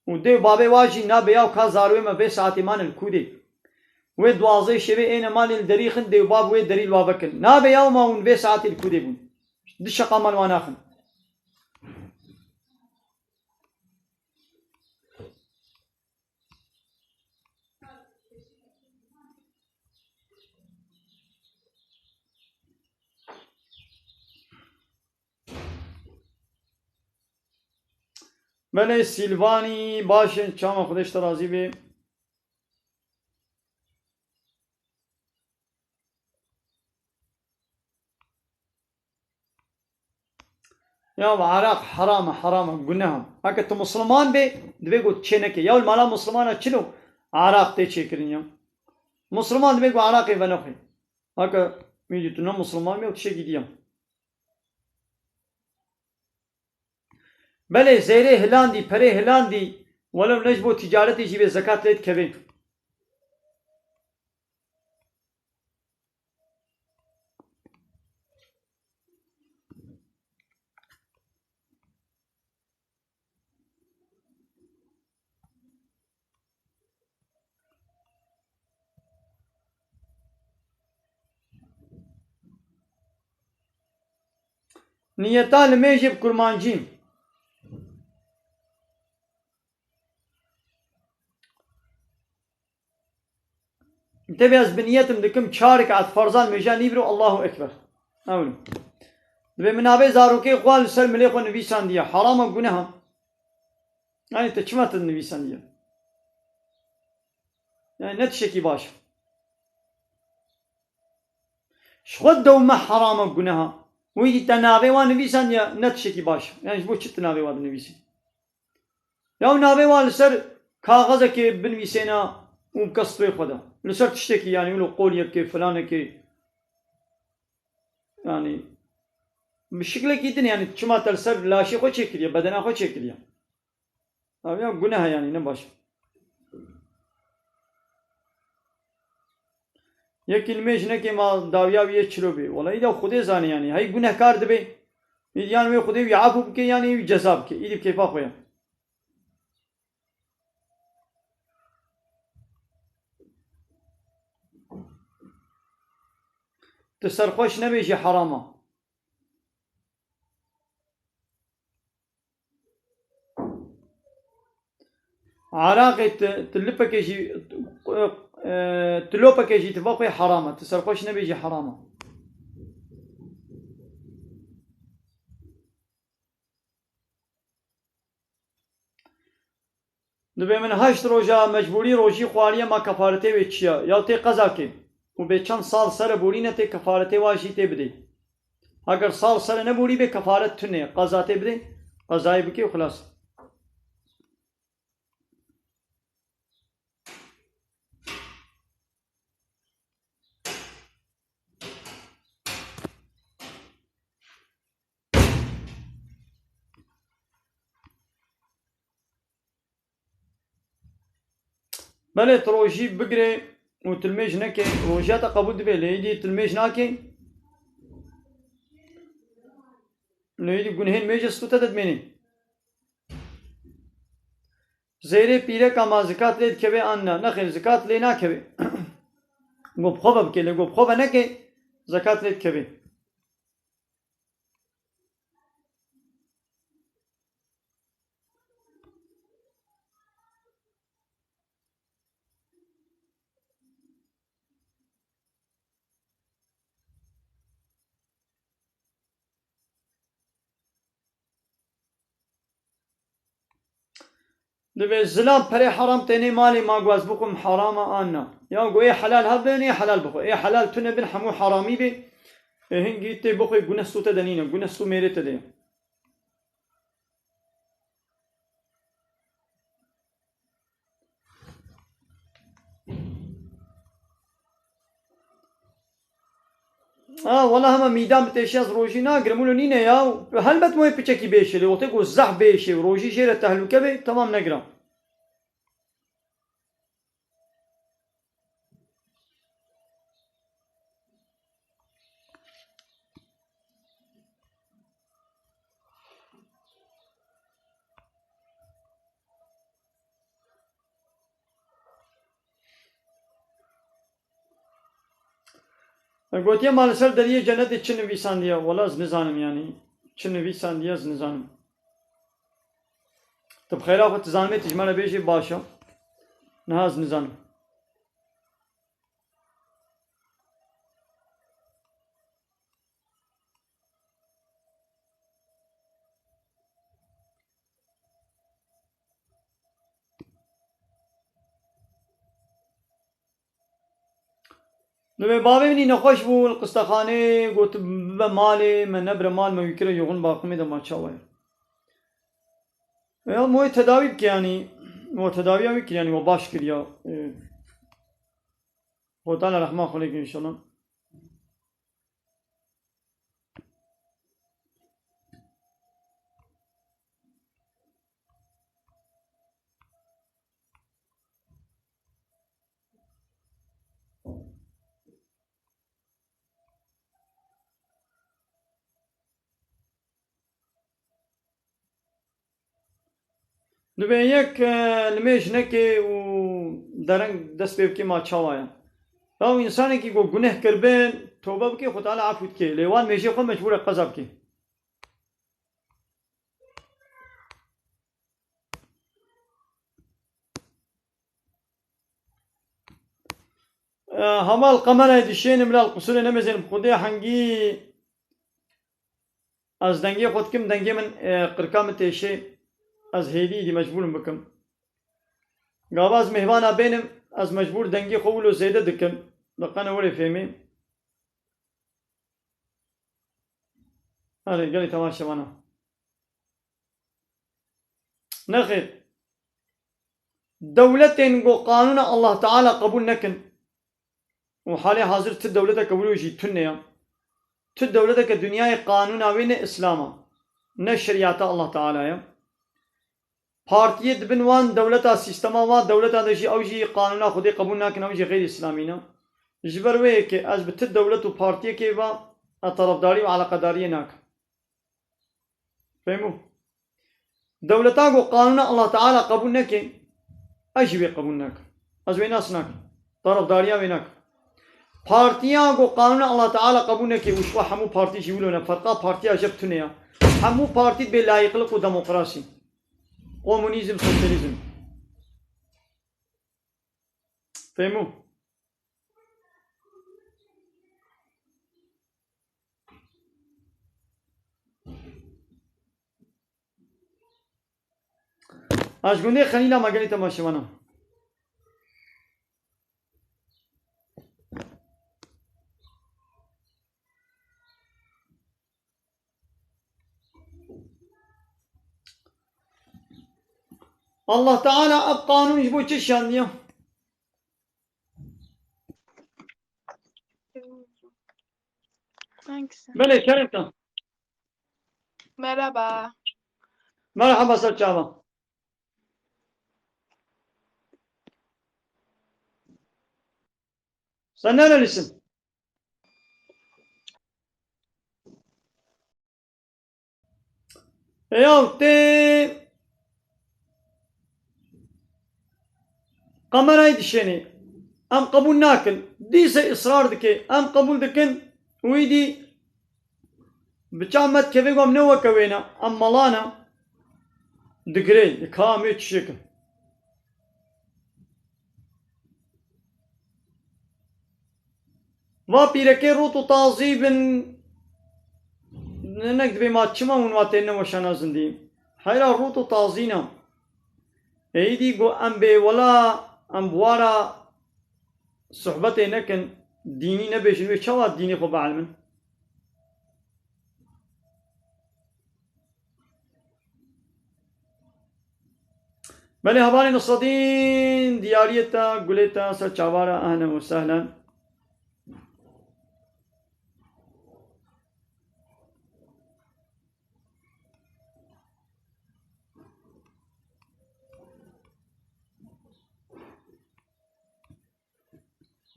Û dê û babê wa jî nabe yaw ka zarwê me vê saetê mane li kûdê. Wê duwazdehê şevê êne malê li derî xin, dê û bab wê derî li wa vekin. Nabe yaw ma hûn vê saetê li kûdê bûn. Di şeqa mal wa naxin. Belê Sîlvanî, baş e, çawa, Xwedê ji te razî bê. Ya Iraq heram e, heram e, guneh e. Heke tu Musliman bê, divê ku çê neke. Ya li mala Muslimana çilo Iraq tê çêkirin ya. Musliman divê ku Iraqê venexwê. Heke wî tu ne Musliman bê, ew tiştekî dî ye. Belê, zêrê hilandî, perê hilandî, welew ne ji bo tîcaretê jî bê, zekat lê dikeve. Niyeta limêjê bi kurmancî. Tevî ez bi niyetim dikim çar rekat ferzan mêja nîviro Allahu Ekber. Ewil. Divê min navê zarokê xwe li ser milê xwe nivîsandiye. Haram e, guneh e. Yani te çima te nivîsandiye? Yani ne tiştekî baş e. Ji xwe dewme heram e, guneh e. Wî dî te navê wan nivîsandiye, ne tiştekî baş e. Yani ji bo çi tu navê wan dinivîsî? Ya navê wan li ser kaxezekê binivîsêne û bike stûyê xwe de. Li ser tiştekî, yani wilo qolyekê, filanekê. Yani bi şiklekî din, yani çima te li ser laşê xwe çêkiriye, bedena xwe çêkiriye. Ev ya guneh e, yani ne baş. Yekî li mêj neke ma dawiya wî yê çilo bê. Wela îda Xwedê zanî yani. Hey gunehkar dibe. Îdî yan wê Xwedê wî efû bike, yan wî ceza bike. Îdî bi keyfa xwe ye. Tu serxweş nebê jî heram e. Eraqê tu, tu lipekê jî, e, tu lopekê jî tu vexwê heram e. Tu serxweş nebê jî heram e. Dibê min heşt roja mecbûrî rojî xwariye, ma kefaretê wê çi ya? Ya tê qeza kê û bê çend sal sere borîne tê kefaretê wa jî tê bidê. Heger sal sere neborî bê kefaret tune ye. Qeza tê bidê, qezayê bikê û xilas. Belê tu rojî bigirê û tu limêj nekê, rojiya te qebûl dibe, lê îdî tu limêj nakê, lê îdî gunehên mêj stû te de dimênê. Zêrê pîreka ma zikat lê dikeve an na? Nexêr, zikat lê nakeve. Go bi xwe ve bike, lê go bi xwe ve neke, zekat lê dikeve. Divê zilam perê heram tênê malê ma, go ez bixwim heram e an na? Ya go ê helal hebin, ê helal bixwe. Ê helal tune bin, hemû heramî bê. Ê hingî tê bixwê, gune stû te de nîne, gune stû mêrê te de ye. Ha, wela hema mîdan bi têşiya ez rojî nagirim, wilo nîne ya. Helbet moyê piçekî bêşê lê, wextê ku zehf bêşê û rojî jê re tehlûke bê, temam negira. Gotiye, ma li ser deriyê cenetê çi nivîsandiye? Wela ez nizanim yanî. Çi nivîsandiye ez nizanim. Tu bi xêra xwe tu zanibê, tu ji me re bêjî, baş e. Niha ez nizanim. Divê bavê min î nexweş bû li qistexanê, got, bibe malê me, nebire mal me, wî kire yoxin bakimê de, ma çawa ye? Ya, moyê tedawî bike yanî, we tedawiya wî kir yanî, we baş kiriya. Ee, Xwe Teala rehma xwe lê kir înşallah. Divê yek, e, limêj neke û dereng dest pê bike, ma çawa ye? Ya û însanekî ku guneh kiribin, tobe bike, Xwe Teala efû dike. Lê wan mêjê xwe mecbûr e qeza bike. E, heval qemerê dişênim, la li qusûrê nemêzênim. Xwedê hengî ez dengê xwe dikim, dengê min, e, qirka min têşê, ez hêdî îdî mecbûr im bikim. Gava ez mêhvana bênim, ez mecbûr dengê xwe wilo zêde dikim. Li qene were fêmî. Erê, gelê temaşevana. Nexêr. Dewletên ku qanûna Allah Teala qebûl nekin û halê hazir ti dewleteke wilo jî tune ya. Ti dewleteke dinyayê qanûna wê ne Îslam e, ne şerîeta Allah Teala ye. Partiyê dibin wan dewleta, sîstema wa dewleta de jî ew jî qanûna Xwedê qebûl nakin, ew jî xeyrî Îslamî ne. Ji ber wê yekê ez bi ti dewlet û partiyekê ve ez terefdarî û eleqedariyê nakim. Fehmû? Dewleta ku qanûna Allah Teala qebûl neke, ez jî wê qebûl nakim. Ez wê nas nakim. Tarafdariya wê nakim. Partiya ku qanûna Allah Teala qebûl neke û ji xwe hemû partî jî wilo ne. Ferqa partiya jeb tune ya. Hemû partî dibê layîqlik û demokrasî. Komunîzm, sosyalîzm. Fehmû? Ez ji gundê Xelîla me gelî temaşevana. Allah Teala ev qanûn ji bo çi şandiye? Hangisi? Belê, şeref te. Merhaba. Merhaba, ser çava. Sen nerelisin? E yaw tê kamerayê dişênê. Em qebûl nakin. Dîse israr dike. Em qebûl dikin. Wî dî bi çav me dikeve, em ne weke wê ne. Em mala ne. Digirê. Dika em ê çi şêkin. Va pîrekê rût û tazî bin. Ne, nek dibê ma çima hûn va têne weşana zindî. Heyra rût û tazî ne. Êdî got em bê wela, em bi wa re sohbetê nekin, dînî nebêjin, wê çawa dînê xwe bielmin? Belê, hevalê Nisredîn, diyariyê te, gulê te, ser çava re, ehlen û sehlen.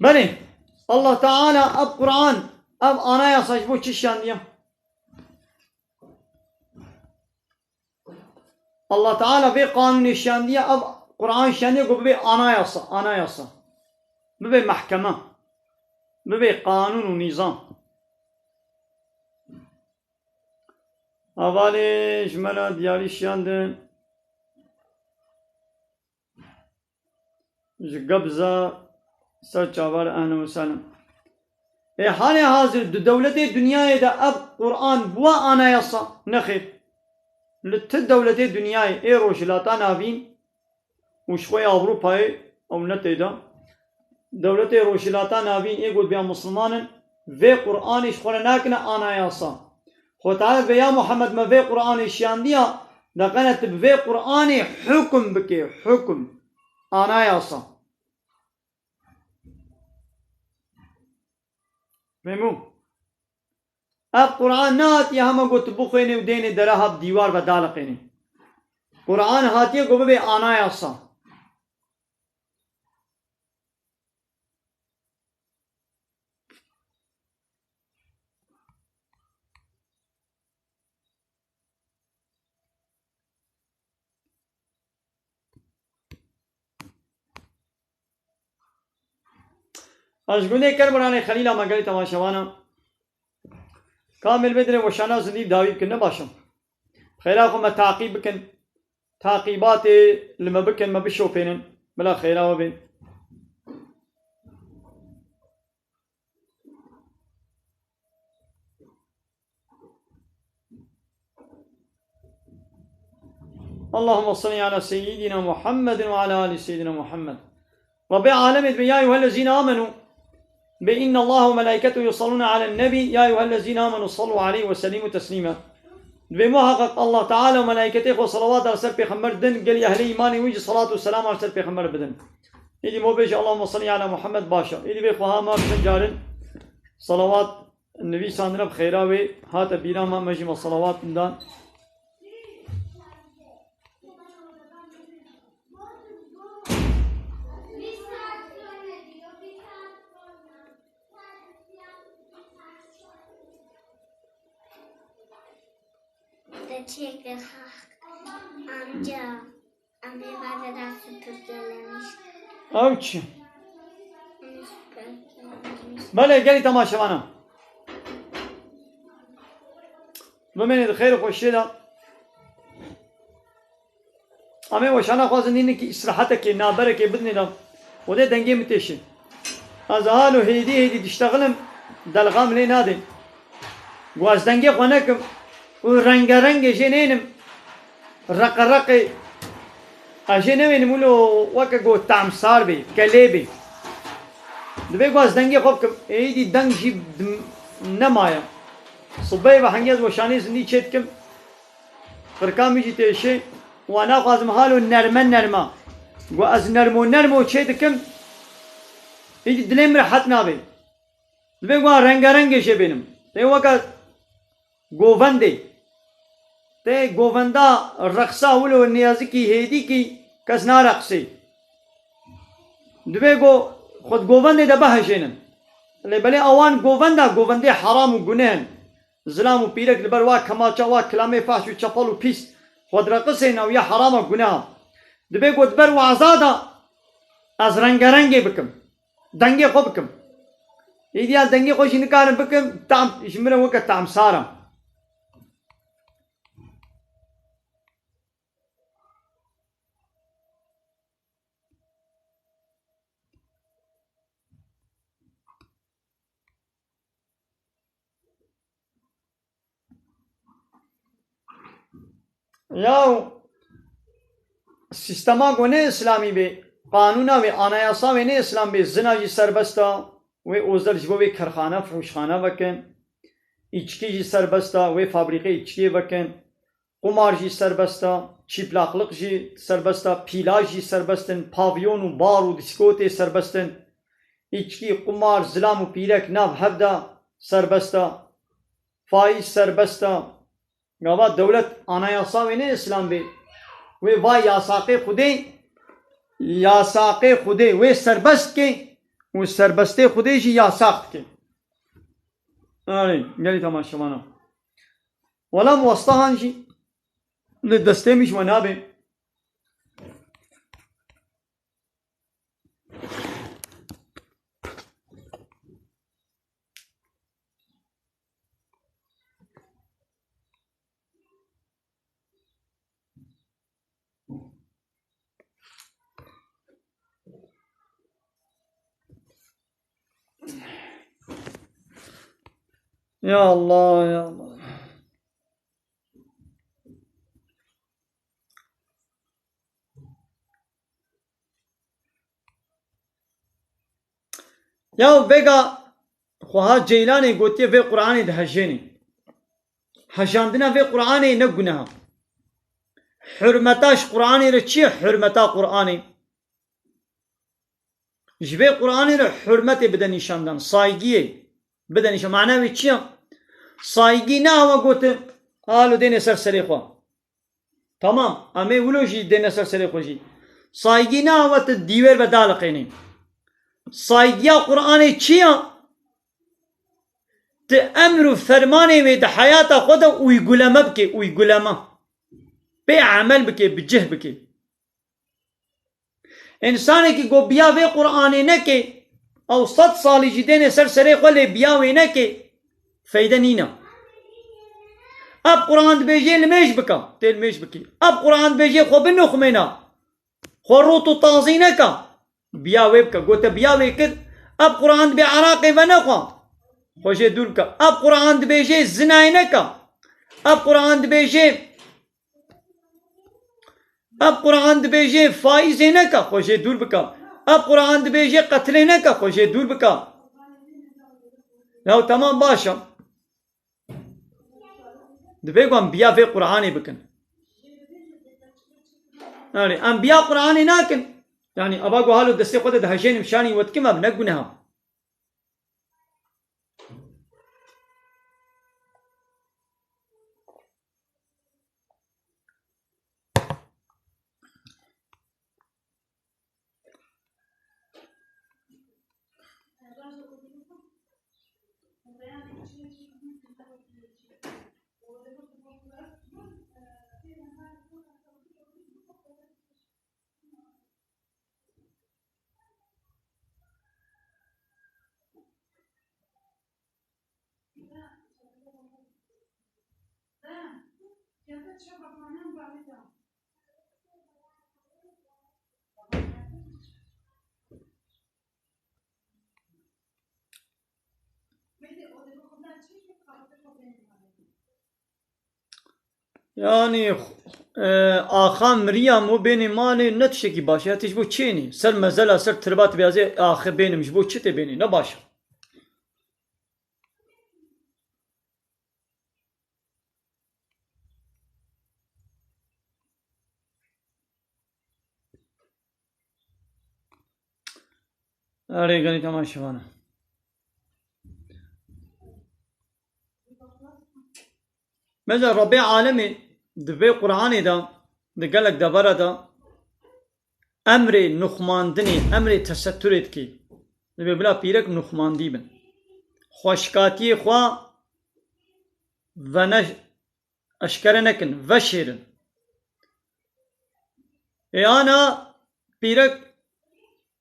Belê, Allah Teala ev Quran, ev anayasa ji bo çi şandiye? Allah Teala vê qanûnê şandiye, ev Quran şandiye ku bibe anayasa, anayasa. Bibe mehkeme. Bibe qanûn û nîzam. Hevalê ji me re diyarî şiyandin. Ji Gebze ser çava re, ehlen û sehlen. Ê halê hazir di dewletê dinyayê de ev Quran bûa anayasa? Nexêr. Li ti dewletê dinyayê, ê Rojhilata Navîn û ji xwe yê Ewropayê ew ne tê de. Dewletê Rojhilata Navîn ê ku dibiya Misliman in, vê Quranê ji xwe re nakine anayasa. Xwe Teala vê ya Muhammed me vê Quranê şiyandiya, de qene tu bi vê Quranê hukm bike, hukm, anayasa. Memû. Ev Quran nehatiye hema got tu bixwênê û dênê dera ha bi dîwar ve daliqênê. Quran hatiye ku bibe anayasa. Ez ji gundê Kerboranê Xelîla me gelî temaşevana. Kamil bidire weşana zindî dawî bikin, ne baş e. Xêra xwe me taqîb bikin. Taqîbatê li me bikin, me bişopênin. Bila xêra we bên. Allahümme salli ala seyyidina Muhammedin ve ala ali seyyidina Muhammed. Rabbê alemê dibê, ya eyyuhellezîne amenu, dibê, innallaha ve melâiketehu yusallûne alen nebî, ya eyyuhellezîne amenu sallu aleyhi ve sellimu teslîma. Dibê muhaqqeq Allah Teala û melaîketê xwe salawat li ser pêxember din, gelî ehlê îmanê wî jî salat û selam li ser pêxember bidin. Êdî mo bêje, Allahümme salli ala Muhammed, baş e. Êdî vê xweha me çend carin salawat nivîsandine bi xêra wê hate bîra me, me jî me salawat dan. Te çêkir haq amca. Em ê vevera süpürgelemiş. Ew çi? Belê, gelî temaşevana. Bimêne di xêr û xweşiyê de. Em ê weşana xwazin nînikî îstirahetekê, naberekê bidinê de. Xwedê dengê min têşê. Ez halo hêdî hêdî diştexilim, delxam lê nadê. Got ez dengê xwe nekim û rengerengê jê nênim. Reqereqê ez jê newênim wilo weke got tamsar bê, kelê bê. Dibê got ez dengê xwe bikim. Êdî deng jî dim-, nemaye. Sibê ve hengê ez weşanê zindî çê dikim. Qirka min jî têşê. Wa naxwazim halo nerme nerma. Got ez nermo nermo çê dikim. Êdî dilê min rehet nabê. Dibê got rengerengê jê bênim. Tê weke govendê. Tê govenda reqsa wilo nêzikî hêdîkî kes nareqsê. Dibê go xwe di govendê de bihejênin. Lê belê ewan govenda, govendê heram û guneh in. Zilam û pîrek li ber wa kemaça, wa kilamê fahş û çepel û pîs xwe direqisên ew ya herama guneha. Dibê go di ber waza de ez rengerengê bikim. Dengê xwe bikim. Îdiya dengê xwe jî nikarim bikim, tam ji min re weke tamsar e. Yaw sîstema ku ne îslamî bê, qanûna wê, anayasa wê ne îslam bê, zina jî serbest e, wê ozel ji bo wê kerxane, fihûşxane vekin, îçkî jî serbest e, wê fabrîqê îçkiyê vekin, qumar jî serbest e, çîplaqliq jî serbest e, pîlaj jî serbest in, pavyon û bar û dîskotê serbest in, îçkî, qumar, zilam û pîrek nav hev de serbest e, faîz serbest e. Gava dewlet anayasa wê ne îslam bê. Wê va yasaqê Xwedê, yasaqê Xwedê wê serbest ke û serbestê Xwedê jî yasaq dike. Erê, gelî temaşevana. Wela westahan jî li destê min ji we nabe. Ya Allah, ya Allah. Ya vêga xweha Ceylanê gotiye vê Qur'anê dihejênê. Hejandina vê Qur'anê ne guneha. Hurmeta ji Qur'anê re çi ye? Hurmeta Qur'anê. Ji vê Qur'anê re hurmetê bide nîşandan, saygiyê bide nîşan. Mana wê çi ye? Saygî ne awa gotin, alo dêne ser serê xwe. Tamam, em ê wilo jî dêne ser serê xwe jî. Saygî ne awa tu dîwêr ve daliqênî. Saygiya Qur'anê çi ye? Tu emr û fermanê wê di heyata xwe de uyguleme bike, uyguleme. Pê emel bike, bi cih bike. Însanekî ku biya vê Qur'anê neke, ew sed salî jî dêne ser serê xwe lê biya wê neke, feyde nîne. Ev Qur'an dibêjê limêj bike, tê limêj bikî. Ev Qur'an dibêjê xwe binixumêne, xwe rût û tazî neke, biya wê bike. Gote biya wê kir, ev Qur'an dibê eraqê venexwe, xwe jê dûr bike. Ev Qur'an dibêjê zinayê neke. Ev Qur'an dibêjê Ev Qur'an dibêje faîzê neke, xwe jê dûr bike. Ev Qur'an dibêje qetilê neke, xwe jê dûr bike. Ya tamam, baş e. Dibê ku em biya vê Qur'anê bikin. Yani em biya Qur'anê nakin. Yani ava ku halo destê xwe de dihejênim şanî we dikim, ev ne guneha. Yani, e, axa miriya mo bênê malê ne tiştekî baş e. Ya tê ji bo çênî? Ser mezela, ser tirba tu bêazê axê bênim ji bo çi tê bênî? Ne baş e. Erê, gelî tamam şivana. Mesela Rabbê Alemê di vê Qur'anê de, di gelek devera de emrê nuxmandinê, emrê tesetturê dikê. Dibê bila pîrek nuxmandî bin. Xweşkatiyê xwe vene eşkere nekin, veşêrin. Ê ana pîrek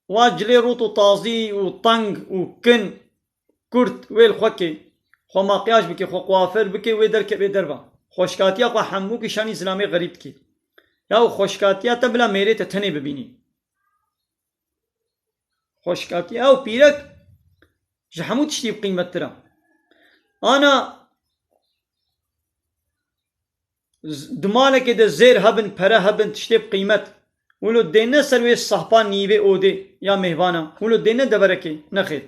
wa cilê rût û tazî û teng û kin, kurt, wê li xwe kê. Xwe makyaj bike, xwe kuafer bike, wê derkeve derva. Xweşkatiya xwe hemû kişanî zilamê xerîb dike. Ya xweşkatiya te bila mêrê te tenê bibînî. Xweşkatiya ew pîrek ji hemû tiştî bi qîmettir e. Ana z-, di malekê de zêr hebin, pere hebin, tiştê bi qîmet. Wilo dê ne ser wê sahpa nîvê odê ya mêvana. Wilo dê ne deverekê, nexêr.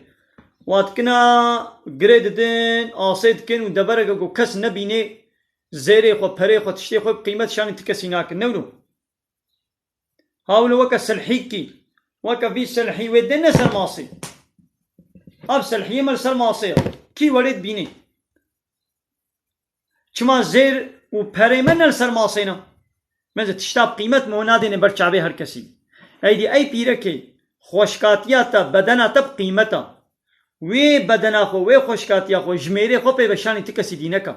Wat kina girê didin, asê dikin û devereke ku kes nebînê, zêrê xwe, perê xwe, tiştê xwe bi qîmet şanî ti kesî nakin. Ne wilo? Hawlo weke silhîkî, weke vî silhî wê dê ne ser masê. Ev silhiyê me li ser masê ye. Kî werê dibînê? Çima zêr û perê me ne li ser masê ne? Me de tişta bi qîmet me we nadêne ber çavê her kesî. Eydî ey pîrekê, xweşkatiya te, bedena te bi qîmet e. Wê bedena xwe, wê xweşkatiya xwe, ji mêrê xwe pê veşanî ti kesî dî neke.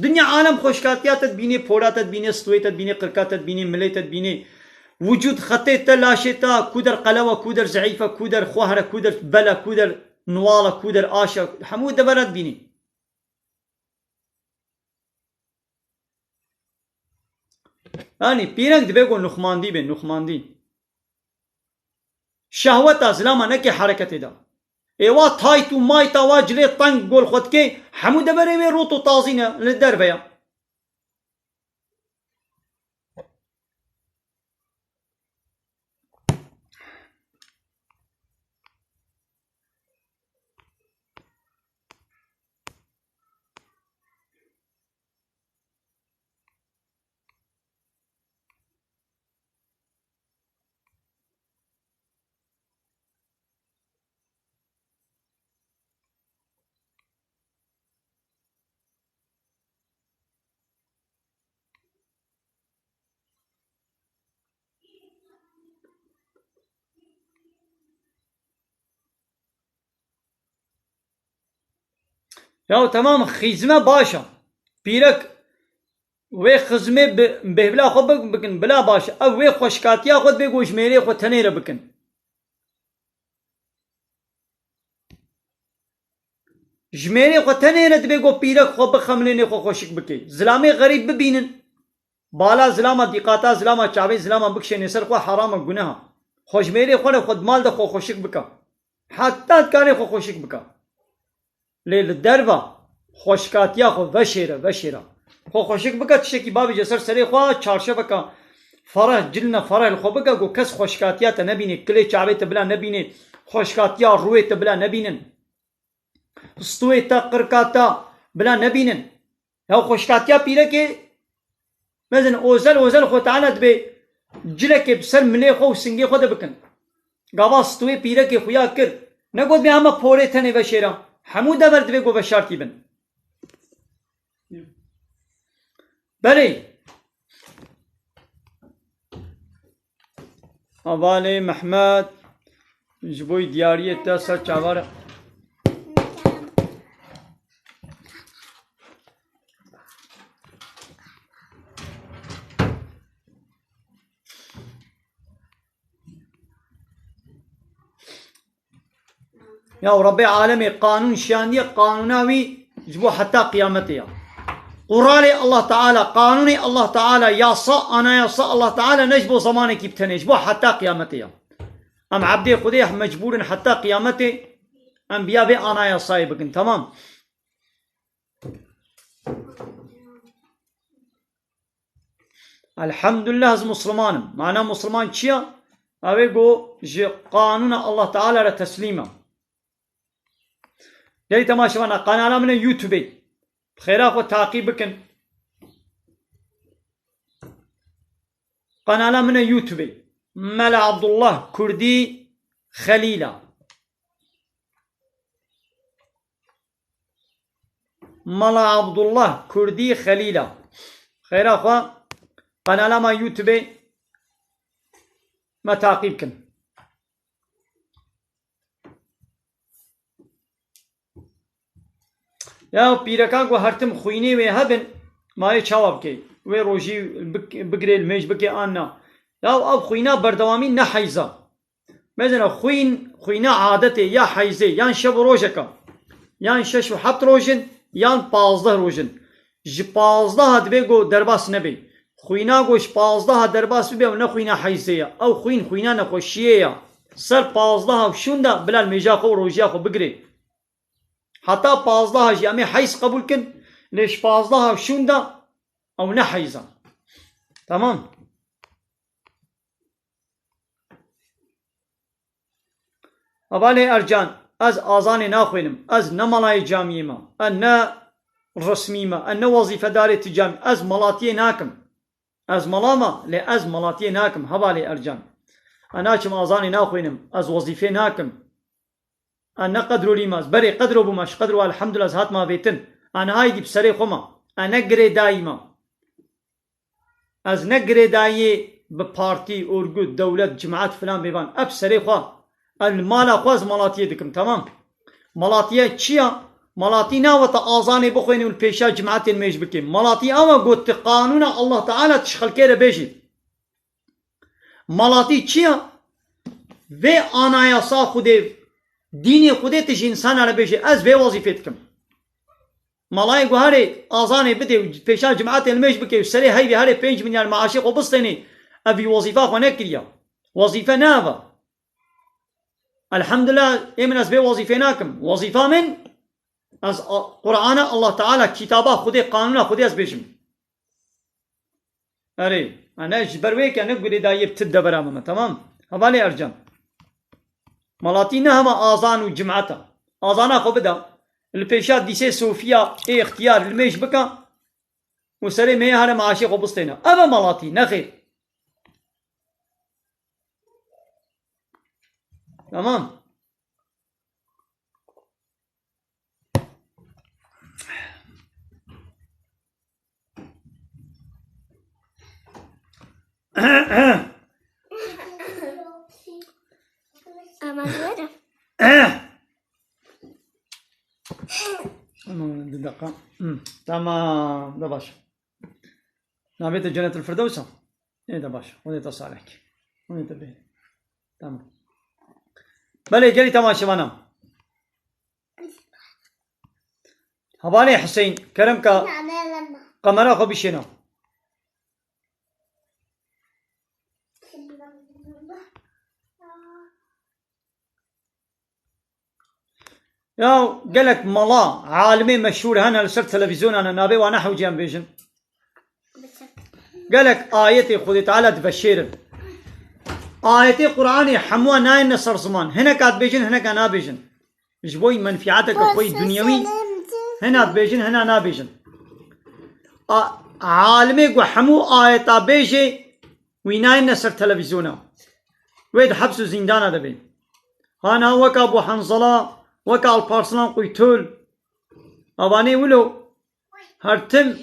Dinya alem xweşkatiya te dibînê, pora te dibînê, stûyê te dibînê, qirka te dibînê, milê te dibînê. Wicûd xetê te, laşê te, ku der qelew e, ku der zeîf e, ku der xwehr e, ku der bel e, ku der nuwal e, ku der aş e, hemû devera dibînê. Yanî pîrek dibe ku nuxmandî be, nuxmandî. Şehweta zilama neke hereketê de. Ê wa tayt û mayta wa cilê teng gol xwe dike, hemû deverê wê rût û tazî ne, li derve ye. Ya temam, xizme baş e. Pîrek wê xizmê bi bêhvila xwe bi-, bikin, bila baş e. Ev wê xweşkatiya xwe divê ku ji mêrê xwe tenê re bikin. Ji mêrê xwe tenê re divê ku pîrek xwe bixemilênê, xwe xweşik bike. Zilamê xerîb bibînin. Bala zilama, dîqata zilama, çavê zilama bikişênê ser xwe, heram e, guneh e. Xwe ji mêrê xwe re xwe di mal de xwe xweşik bike. Heta dikarê xwe xweşik bike. Lê li derva xweşkatiya xwe veşêre, veşêre. Xwe xweşik bike, tiştekî bavêje ser serê xwe, çarşeveke fereh, cilne fereh li xwe bike, ku kes xweşkatiya te nebîne, kilê çavê te bila nebîne, xweşkatiya rûyê te bila nebînin. Stûyê te, qirka te bila nebînin. Ya xweşkatiya pîrekê, mezin ozel ozel xwe Teala dibê cilekê bi ser milê xwe û singê xwe de bikin. Gava stûyê pîrekê xuya kir. Ne got bê hema porê tenê veşêra. Hemû dever divê ku veşartî bin. Belê. Hevalê Mehmet, ji bo diyariyê te ser çavar. Ya Rebbê alemê qanûn şiyandiye, qanûna wî ji bo heta qiyametê ya. Quralê Allah Teala, qanûnê Allah Teala, yasa, anayasa Allah Teala ne ji bo zamanekî bi tenê, ji bo heta qiyametê ya. Em ebdê Xwedê, em mecbûr in heta qiyametê em biya vê anayasayê bikin, temam. Elhamdulillah, ez Musliman im. Mana Musliman çi ya? Ew ê ku ji qanûna Allah Teala re teslîm e. Gelî temaşevana, qanala min e YouTube. Bi xêra xwe taqî bikin. Qanala min e YouTube. Mela Abdullah Kurdî Xelîla. Mela Abdullah Kurdî Xelîla. Xêra xwe, qanala me YouTube me taqî bikin. Ya pîrekan ku her tim xwînê wê hebin, ma yê çawa bikê? Wê rojî bik-, bigirê, li mêj bikê an na? Ya ev xwîna berdewamî ne heyza. Mesela xwîn, xwîna adetê ya heyzê, yan şev û rojeka, yan şeş û heft roj in, yan pazdeh roj in. Ji pazdeha divê ku derbas nebê. Xwîna ku ji pazdeha derbas bibe, ew ne xwîna heyzê ye. Ew xwîn, xwîna nexweşiyê ye. Ser pazdeha û şûnda bila li mêja xwe û rojiya xwe bigirê. Heta pazdeha jî em ê heyz qebûl kin, lê ji pazdeha û şûnda ew ne heyz e. Tamam. Hevalê Ercan, ez azanê naxwînim. Ez ne malayê camiyê me. Ez ne resmî me. Ez ne wezîfedarê ti camî. Ez malatiyê nakim. Ez mala me, lê ez malatiyê nakim. Hevalê Ercan. Ez naçim azanê naxwînim. Ez wezîfê nakim. Ez ne qedrolî me. Ez berê qedro bûme. Ji qedro elhamdulillah ez hatime vêtin. Ez niha êdî bi serê xwe me. Ez ne girêdayî me. Ez ne girêdayiyê bi partî, orgut, dewlet, cimat filan bêvan. Ev serê xwe. Ez li mala xwe ez malatiyê dikim, temam. Malatiye çi ya? Malatî nawe te azanê bixwênî û li pêşa cimatên mêj bikê. Malatî ew e got tu qanûna Allah Teala tu ji xelkê re bêjî. Malatî çi ya? Vê anayasa Xwedê, dînê Xwedê tu ji însana re bêjî, ez vê wezîfê dikim. Malayê ku herê azanê bidê û pêşa cimatê li mêj bikê û serê heyvê herê pênc milyar maaşê xwe bistênê, ev wezîfa xwe nekiriya. Wezîfe ne ev e. Elhamdulillah, ê min ez vê wezîfê nakim. Wezîfa min, ez a-, Qur'ana Allah Teala, kitaba Xwedê, qanûna Xwedê ez bêjim. Erê, ene ji ber wê ke ne girêdayiyê bi tu devera me, temam? Hevalê Ercan. Malatî ne hema azan û cimeta. Azana xwe bida. Li pêşa dîsê sofiya ê ixtiyar li mêj bika û serê mêya here maaşê xwe bistêne. Ev e malatî, nexêr. Tamam. Ama böyle. Tamam, bir dakika. Hı, tamam, da baş. Navê te Cennetul Firdevs e? Ê de baş. Hûn ê te salek. Hûn ê te bê. Tamam. Belê, gelî temaşevana. Hevalê Hüseyin, kerem ka kamera xwe bişêne. Ya gelek mala, alimê meşhûr hene li ser televîzyonane, navê wan ne hewce em bêjin. Gelek ayetê Xwedê Teala diveşêrin. Ayetê Qur'anê hemû nayêne ser ziman. Hineka dibêjin, hineka nabêjin. Ji bo menfîateke xwe yî dunyewî hina dibêjin, hina nabêjin. A, alimê ku hemû ayeta bêjê, wî nayêne ser televîzyona. Wê di heps û zîndana de bê. Hana weka Abu Hanzala, weka Alparslan Quytul. Avanê wilo her tim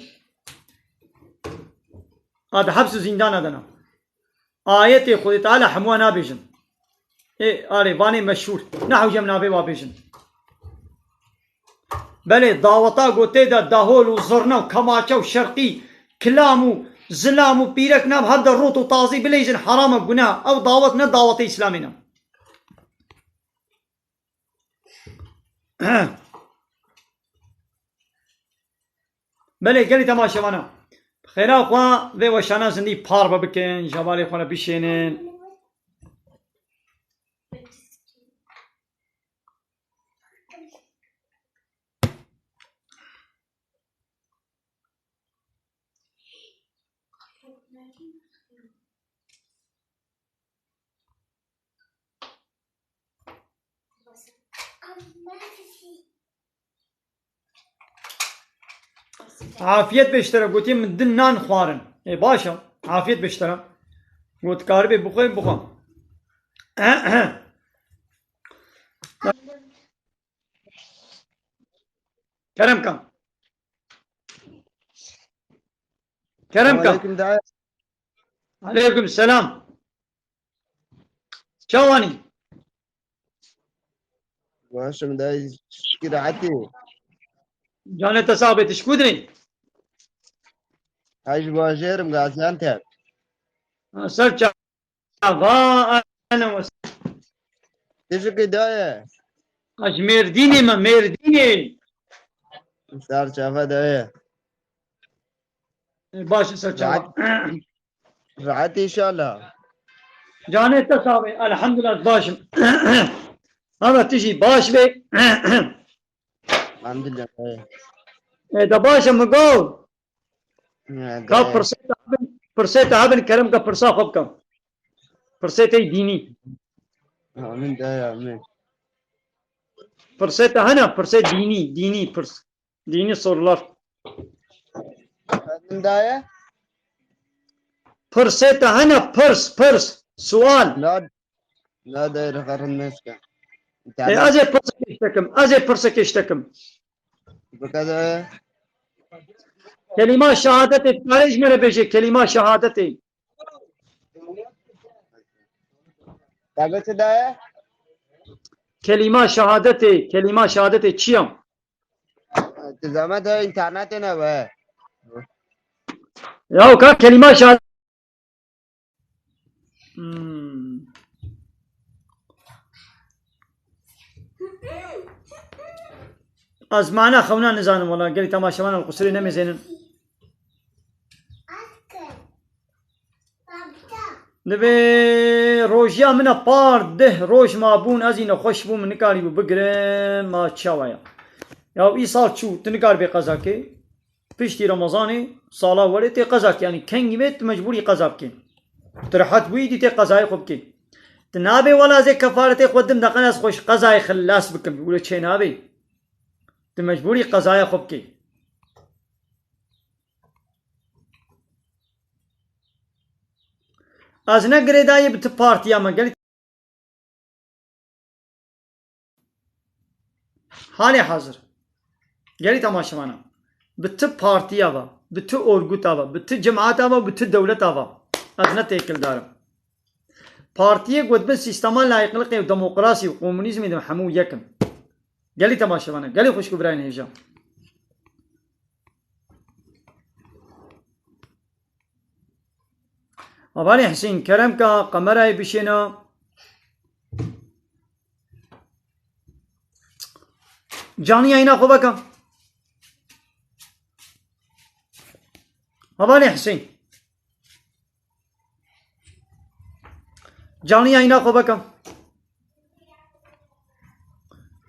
a di heps û zîndana de ne. Ayetê Xwedê Teala hemû nabêjin. Ê, arê, vanê meşhûr. Ne hewce em navê wa bêjin. Belê, daweta ku tê de dahol û zirne û kemaçe û şerqî, kilam û zilam û pîrek nav hev de rot û tazî bileyzin, heram e, guneh e. Ew dawet ne dawetê Îslamê ne. Belê, gelî temaşevana. Xêra xwe vê weşana zindî parve bikin, ji hevalê xwe re bişênin. Afiyet beştere, gotiye min din nan xwarin. E, baş e. Afiyet beştere. Got karibê bixwe, bixwe. Kerem kan. Kerem kan. Selamünaleyküm dayı. Aleyküm selam. Çawanî? Başım dayı, şükür hati. Canê te sax bê, tu ji ku dirê? Haj bajerim Gaziantep. Ha, ser çava, ene wes. Tişikî dayı. Ha, ji Mêrdînê me, Mêrdînê. Ser çava dayı. E, baş e, ser çava. Rahat, rahat inşallah. Canê te sax bê. Elhamdulillah, baş im. Hava tu jî baş bê. Elhamdulillah. E, de baş e, min got. Ya, ka dayı. Pirsê te hebin, pirsê te hebin, kerem ke pirsa xwe bikim. Pirsê te dînî. Amin dayı, amin. Pirsê te hene, pirsê dînî, dînî pirs. Dini sorular. Efendim dayı? Pirsê te hene, pirs, pirs, sual. Na, na dayı, referin neske. E, ez ê pirsek îşte kim, ez ê pirsek îşte kim. Bike dayı. Kelîma şehadetê, tu karê ji me re bêje, kelîma şehadetê. Tabii ki dayı. Kelîma şehadetê, kelîma şehadetê çi ya? Tu zehmet e, internetê ne be? Ya ka kelîma şehadet. Hmm. Ez mana xewna nizanim wala. Gelî temaşevan li qusirê nemêzênin. Divê rojiya min a par deh roj mabûn, ez î nexweş bûm, min nikarîbû bigirim, ma çawa ya? Ya îsal çû, tu nikaribê qeza kê. Piştî Remezanê, sala werê tê qeza kê. Yanî kengî bê, tu mecbûrî qeza bikê. Tu rehet bûyî, dî tê qezayê xwe bikê. Tu nabê wela ez ê kefaretê xwe dim deqen ez xwe ji qezayê xilas bikim. Wile çê nabê. Tu mecbûrî qezaya xwe bikê. Ez ne girêdayî bi tu partiya me. Gelî halê hazir. Gelî temaşevana. Bi tu partiya ve, bi tu orguta ve, bi tu cemaata ve, bi tu dewleta ve. Ez ne têkildar im. Partiyê ku dibin sîstema layîqliqê û demokrasî û komunîzmê de hemû yek in. Gelî temaşevana, gelî xwişk û birayên hêja. Hevalê Husên, kerem ka, kamerayê bişêna. Canlı yayına xwe baka. Hevalê Husên. Canlı yayına xwe baka.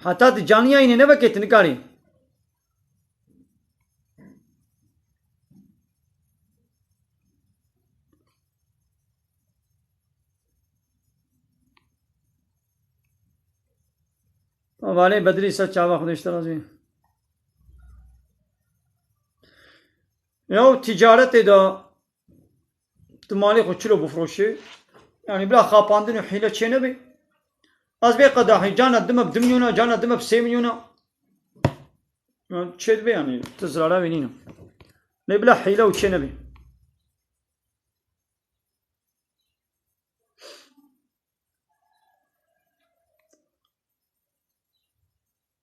Heta tu canlı yayınê nevekê tu nikarî. Hevalê Bedrî ser çava xwe dêşte razî. Ya ticaretê de tu malê xwe çilo bifroşê. Yanî bila xapandin û hîle çê nebe. Ez bê qedahî cana dime bi du milyona, cana dime bi sê milyona. Yanî çê dibe yanî tu zirara wê nîne. Lê bila hîle û çê nebe.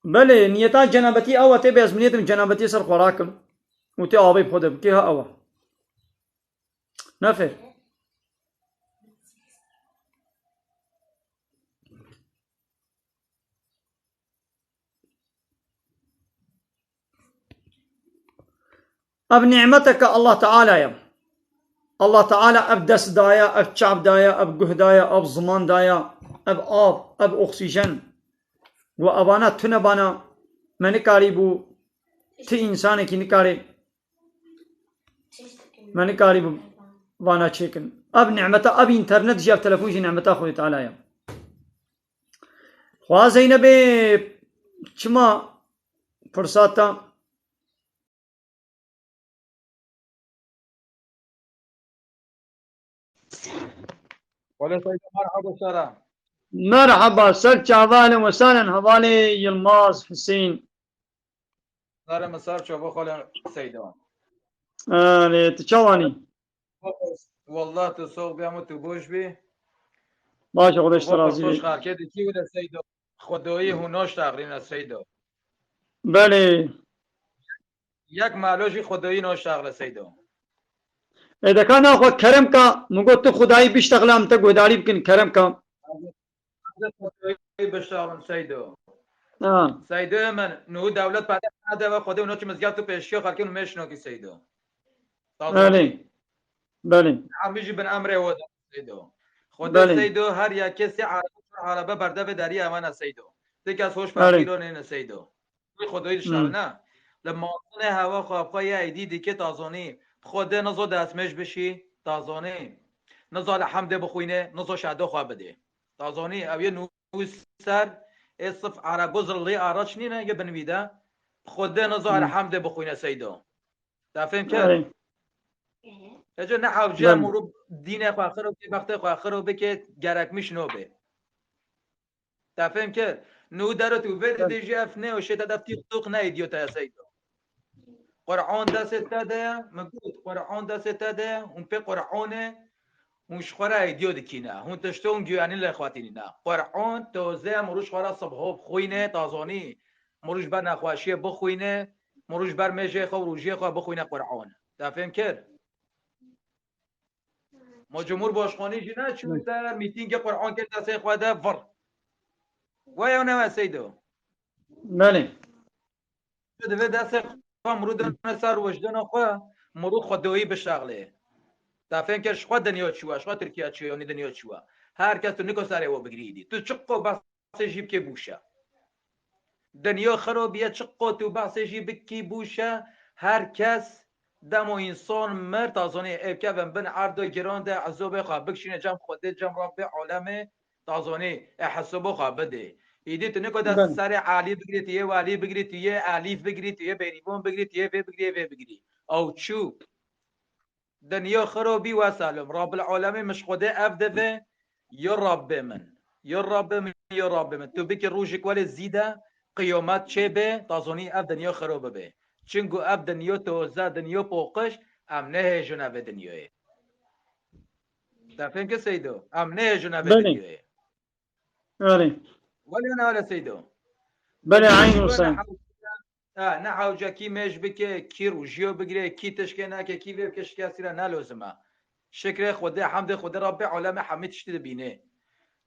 Belê, niyeta cenabetî ew e, tê bê ez min niyetim cenabetî ser xwe rakim û tê avê bi xwe de bikê ha ew e. Nefêr. Ev nîmeteke Allah Teala ye. Allah Teala ev dest daye, ev çav daye, ev guh daye, ev ziman daye, ev av, ev oksîjen. Got evana tune bana, me nikarîbû, ti însanekî nikarê, me nikarîbû vana çêkin. Ev nimeta, ev înternet jî, ev telefon jî nimeta Xwedê Teala ye. Xwa Zeynebê çima pirsata Wele Seyda, merhaba sera. Merhaba, ser çava, ehlen we sehlen, hevalê Yilmaz Husên. Sare min ser çava xwele Seyda. Erê, tu çawanî? Wallah tu sox bî, hemû tu boş bî. Baş e, Xwedê ji te razî Xweş bê. Xarkê dikî wele Seyda. Xwedayî hûn naştaxrîne Seyda. Belê. Yek malo jî Xwedayî naştaxle Seyda. Ê deka naxwe kerem ka, min got tu Xwedayî biştexle, em te guhdarî bikin, kerem ka. Xwedayî biştaxin Seyda. Ha. Seyda min, nû dewlet pere nade ve Xwedê û naçî mizgeft û pêşiya xelkê û mêşnokî Seyda. Belê. Belê. Hemî jî bin emrê we de Seydo. Xwedê Belê. Seydo her ya kesê Erebe, Erebe berdevê deriyê ewana Seydo. Ti kes hoş Belê. faqîro nêne Seydo. Wî Xwedayî dişnaxin Hmm. ha. Li mazinê hewa xwe bi xwe ya êdî dike tazonî. Bi Xwedê nizo destmêj bişî tazonî. Nizo li hemdê bixwîne, nizo şado xwe bidê. Tazonî ew yê nû ser ê sif Erebo zirlî araç nîne yê bin wî de. Bi Xwedê nizo li Hmm. hemdê bixwîne Seydo. Te fêm kir? Belê. Ece ne hewce Belê. em û dînê xwe xiro bike, bextê xwe xiro bike, gerekmiş no bê. Te fêm kir? Nû dero tu vê Belê. didê jî ev ne o şê te def tîq tûq ne îdîyo te Seydo. Qur'an destê te de ye, min got, Qur'an destê te de ye, hûn pê Qur'anê, hûn ji xwe re îdîyo dikîne. Hûn tişto hûn güyanî lê xwe tînîne. Qur'an toze em rûj xwe re sibho bixwîne, tazonî. Mirû ji ber nexweşiyê bixwîne, mirû ji ber mêjê xwe û rojiyê xwe bixwîne Qur'an. Te fêm kir? Ma Cumhurbaşkanî jî neçû der mîtîngê Qur'an kir destê xwe de vir. Waya ne we Seydo. Belê. Divê destê xwe mirû dene ser wijdana xwe, mirû xwedoyî bişexlê. Te fêm kir ji xwe dinya çû we, ji xwe Tirkiye çû ye, yanî dinya çû we. Her kes tu niko serê we bigirî dî. Tu çiqo behsê jî bikê bûşe. Dinya xirobî ye, çiqo tu behsê jî bikî bûşe, her kes demo însan mir, tazonî ê kevin bin erdo giran de ezobê xwe bikişîne cem Xwedê, cem Rabbê alemê, tazonî ê hesabo xwe bidê. Îdî tu niko dest Belê. serê Elî bigirî, tu yê Welî bigirî, tu yê Elîf bigirî, tu yê Bêrîvan bigirî, tu yê vê bigirî, yê vê bigirî. Ew çû. Dinya xirobî weselom. Rabbil alemî min ji Xwedê ev divê, ya Rabbê min. Ya Rabbê min, ya Rabbê min. Tu bikî rojek welê zîde, qiyamet çêbê, tazonî ev dinya xiro bibe. Çinku ev dinya toze, dinya poqiş, em nehêjin evê dinyayê. Te fêm kir Seydo? Em nehêjin evê Belê. dinyayê. Belê. Welê ne wele Seydo. Belê, eyn Dinya wisa. ne hewce, ha, ne hewce kî mêj bike, kî rûjiyo bigire, kî tişkê nake, kî vê bike, şikestî re ne lozim e. Şikrê Xwedê, hemdê Xwedê, Rabbê alemê hemî tiştî dibîne.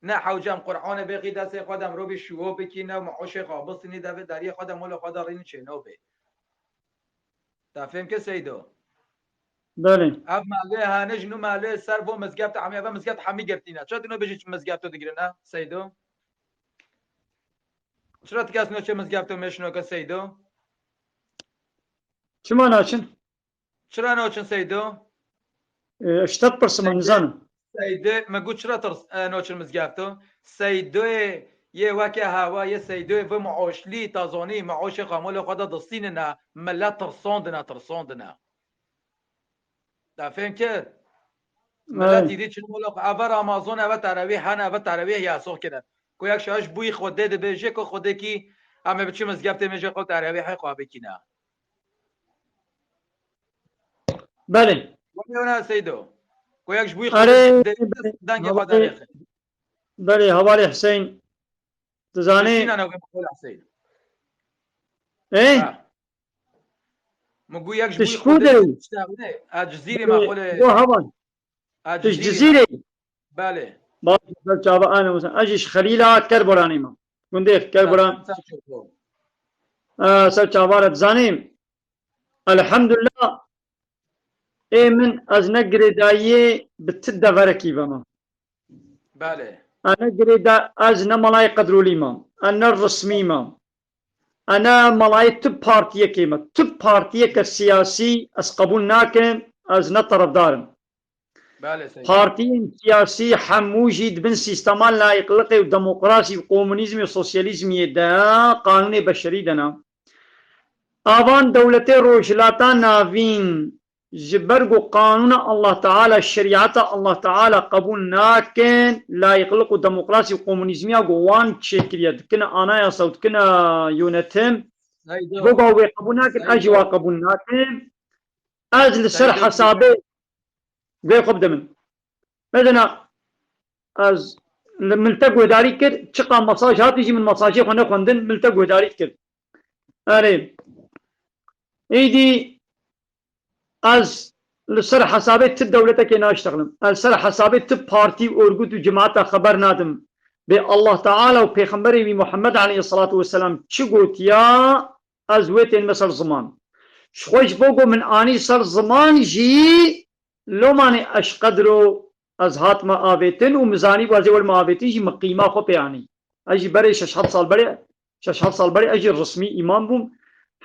Ne hewce em Qur'anê bêxî destê xwe de em robî şûwo bikî, ne maoşê xwe bistînî devê deriyê xwe de, mola xwe de rînî çê nobê. Te fêm kir Seydo? Belê. Ev mevê hene ji nû mevê ser bo mizgeft hemî, ev mizgeft hemî girtîne. Çira tu nabêjî çi mizgefto digirine Seydo? Çira ti kes noçe mizgefto mêşnoke Seydo? Çima naçin? Çira noçin Seydo? E, ji te pirsim, nizanim. Seydo, me got çira tirs, e, noçin mizgefto? Seydoyê yê weke hewa yê Seydoyê vê maoşlî tazonî, maoşê xwe mola xwe de distînine, millet tirsandine, tirsandine. Te fêm kir? Millet Evet. îdî çin mola xwe, eve Ramazan, eve terawîh hene, eve terawîh yasox kirin. Ku yek şaş bûyî Xwedê dibêje ku Xwedê kî em ê biçin mizgeftê mêjê xwe terawîhê xwe bikîne. Belê. Wele ne Seydo. Ku yek ji bûyî Erê, Xwedê dengê xwe hevalê, derêxe. Belê, hevalê Hüseyin. Tu zanî? Çîna ne wê Mexwel Hüseyin. Ê? Ha. Min gu yek ji Tu bûyî ji ku Xwedê derê? diştexne. Ez ji Zîrê Belê, Mexwelê. yo heval. Ez Tu ji ji Zîrê. Cizîrê? Belê. Baş, ser çava ane wisa. Ez jî ji Xelîla Kerboranê me. Gundê Kerboran. Ser çoko. Ee, ser çava re dizanî. Elhamdulillah. Ê min ez ne girêdayiyê bi ti deverekî ve me. Belê. Ez ne girêda-, ez ne malayê qedrolî me. Ez ne rismî me. Ez ne malayê tu partiyekê me. Tu partiyeke siyasî ez qebûl nakim, ez ne terefdar im. Belê, Seyda. Partiyên siyasî hemû jî di bin sîstema layîqliqê û demokrasî û komunîzmê û sosyalîzmiyê de, qanûnê beşerî de ne. Avan dewletê Rojhilata Navîn ji ber ku qanûna Allah Teala, şerîeta Allah Teala qebûl nakin, layîqliq û demokrasî û komunîzmiya ku wan çêkiriye, dikine anayasa û dikine yönetim, Seyda. Ji bo ku wê qebûl nakin, ez jî Seyda. Wa qebûl nakim. Ez li ser Seyda. Hesabê guhê xwe bide min. Medena ez li min te guhdarî kir, çiqa mesaj hatî jî min mesajê xwe nexwendin, min te guhdarî kir. Erê. Êdî ez li ser hesabê ti dewletekê naştexlim. Ez li ser hesabê ti partî û örgût û cemaeta xeber nadim. Bê Allah Teala û Pêxemberê wî Muhammed aleyhisselatu vesselam çi gotiya, ez wê tênime ser ziman. Ji xwe ji bo ku min anî ser ziman jî, lomanê ez ji qedro ez hatime avêtin û min zanî ku ez ê werime avêtin jî min qîma xwe pê anî. Ez jî berê şeş heft sal berê, şeş heft sal berê ez jî resmî îmam bûm.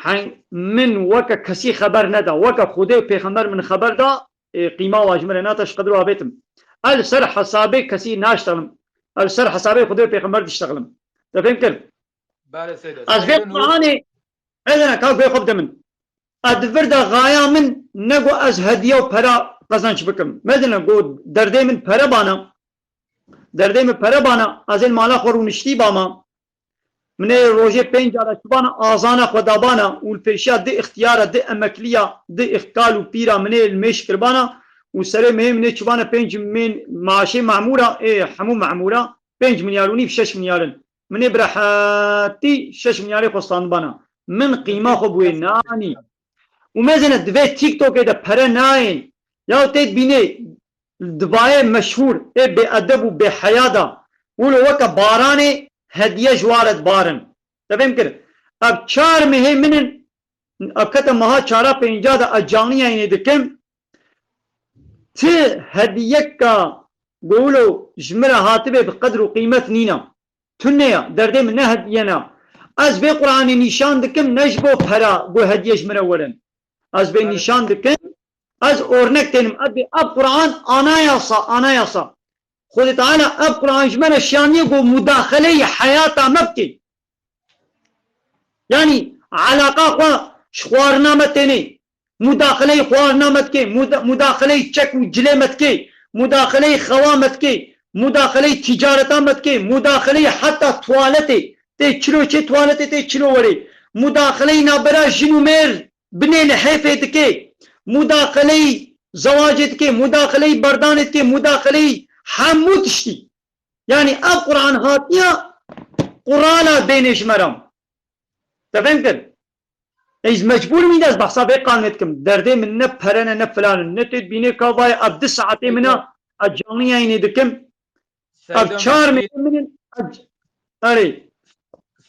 Hen min weke kesî xeber neda. Weke Xwedê û Pêxember min xeber da, ê, qîma wa ji min re nate, ji qedro avêtim. Ez li ser hesabê kesî naştexlim. Ez li ser hesabê Xwedê û Pêxember diştexlim. Te fêm kir? Belê Seyda. Ez vê Seyda Nur. Quranê, ez ne ka guhê xwe bide min. Ez di vir de xaya min ne ku ez hediye û pera qezenç bikim. Medine ku derdê min pere bana. Derdê min pere bana. Ez ên mala xwe rûniştî bama. Min ê rojê pênc cara çibana azana xwe dabana û li pêşiya di ixtiyara, di emekliya, di ixkal û pîra min ê li mêş kirbana û serê mehê min ê çibana pênc mêl maaşê memûra, ê hemû memûra pênc milyar û nîv, şeş milyar in. Min ê bi rehetî şeş milyarê xwe standibana. Min qîma xwe bi wê nanî. Û mezene divê TikTokê de pere nayê. Ya tê dibînê dibayê meşhûr, ê bêedeb û bêheya da. Wilo weke baranê hediye ji wa re dibarin. Te fêm kir? Ev çar mehê min in, ev kete meha çara pênca de ez canliyayînê dikim. Ti hediyeka ku wilo ji min re hatibe bi qedr û qîmet nîne. Tune ya, derdê min ne hediye ne. Ez vê Qur'anê nîşan dikim, ne ji bo pera ku hediye ji min re werin. Ez vê Evet. nîşan dikim, ez ornek tênim. Ez vê ev Qur'an anayasa, anayasa. Xwedê Teala ev Qur'an ji me re şiyaniye ku mudaxeleyê heyata me bike. Yanî, elaqa xwe ji xwarina me tênê. Mudaxileyê xwarina me dike, muda-, mudaxileyê çek û cilê me dike, mudaxileyê xewa me dike, mudaxileyê tîcareta me dike, mudaxileyê heta tuwaletê, tê çilo çê tuwaletê, tê çilo werê. Mudaxileyê navbera jin û mêr binê lihêfê dike, mudaxileyê zewacê dike, mudaxileyê berdanê dike, mudaxileyê hemû tiştî. Yanî ev Quran hatiye qurala bênê ji me re. Te fêm kir? Ez mecbûr mî de ez behsa vê qanûnê dikim. Derdê min ne pere ne, ne filan in. Ne tê dibînê ka vayê ev du saetê min a, Seyda. Ez canlı yayınê dikim. Seyda Ev çar Mezgîn. Mêrê min in. Ez, erê.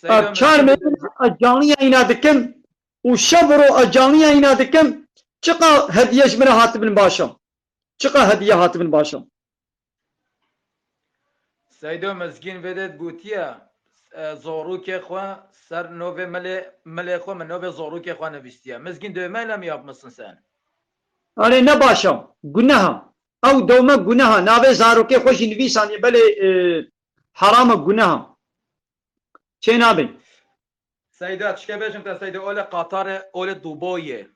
Seyda Ev çar Mezgîn. Mêrê min a, ez canlı yayına dikim. Û şev û ro ez canlı yayına dikim. Çiqa hediye ji min re hatibin baş a. Çiqa hediye hatibin baş a. Seydo Mizgîn vê de gotiye, e, zorûkê xwe ser novê milê, milê xwe min novê zorûkê xwe nivîstiye. Mizgîn dövmeyle mi yapmışsın sen? Erê ne baş a. Guneha. Ew dewme guneha. Navê zarokê xwe jî nivîsaniye. Belê, e, herama guneha. Çê nabê. Seyda, çike bêjim te Seyda, ole Qatarê, ole Duboyê.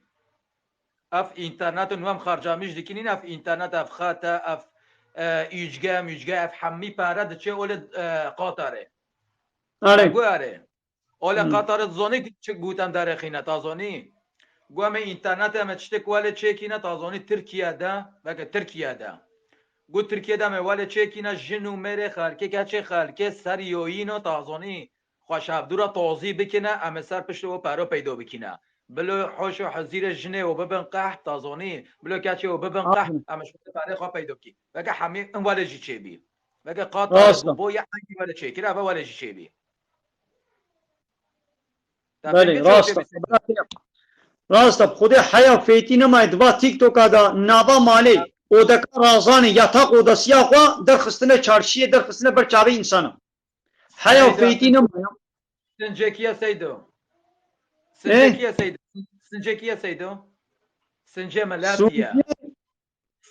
Ev înternet û nû em xercamîş dikinîn, ev înternet, ev xet e, ev, e, üç G, müç G, ev hemî pere diçe ole, e, Qatarê. Are. Gu are. Ole Hmm. Qatarê dizonî çi gotem derexîne, ta zonî? Gu em ê înternet em ê tiştek wele çêkîne, ta zonî Tirkiye de, veke Tirkiye de. Gu Tirkiye de em ê wele çêkîne, jin û mêrê xelkê, keçê xelkê ser yoyîno, ta zonî? Xwe ji hevdû re tozî bikine, em ê ser piştê we pero peydo bikine. Bilo hoş û hezîrê jinê we bibin qehp, ta zonî? Bilo keçê we bibin qehp, Aferin. Em ê ji xwe perê xwe peydo bikî. Veke hemî in wele jî çêbî. Veke Qatar Rast e. Bo ya hengî wele çêkir, eve wele jî çêbî. Te Belê, fêm kir rast e. Çêbî. Rast e. Xwedê heya fêtî nemaye diva TikToka da nava malê, odeka razanê, yatak odasıya xwe derxistine çarşiyê, derxistine ber çavê insana. Heya Seyda, fêtî nema ya. Sincekiye Seydo. Ê? Sincekiye Seydo. Sincekiye Seydo. Since melatiye. Sûnciye,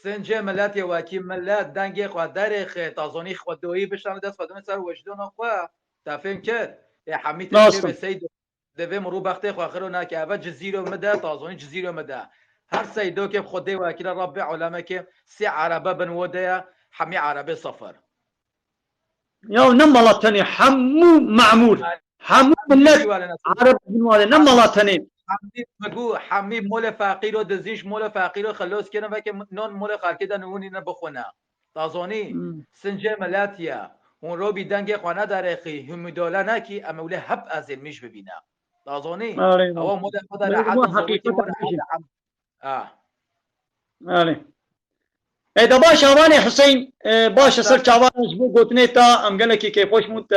Sincê miletê wekî milet dengê xwe derêxê, tazonî xwedoyî bişanê dest xwe dine ser wijdona xwe. Te fêm kir? Ê hemî te Nasıl? Çêbe Seydo. Divê mirû bextê xwe xiro nake. Eve cizîro min de, tazonî cizîro min de. Her Seydokê bi Xwedê wekîle Rabbê alemekê sê erebe bin wo de ye, hemî erebê sifir. Ya ne mala tenê, hemû memûr, hemû millet Ereb bin wade, ne mala tenê. Hemî, min got, hemî molê feqîro dizîn ji molê feqîro xelos kirin, veke non molê xelkê de nûnî ne bixwine. Tazonî, Hmm. Sincê milet ye. Hûn robî dengê xwe nedarêxî, hûn mudale nekî, em ewlê hep ezêl mîj bibîne. Tazonî, Erê, ewa molê xwe de Erê, rehet bu in, heqîqet zorokî e, were hebe em. Ah. Erê. E, de baş, Avanê Hüseyin, e, baş e, ser çavan ji bo gotinê ta, em gelekî kêfxweş bûn te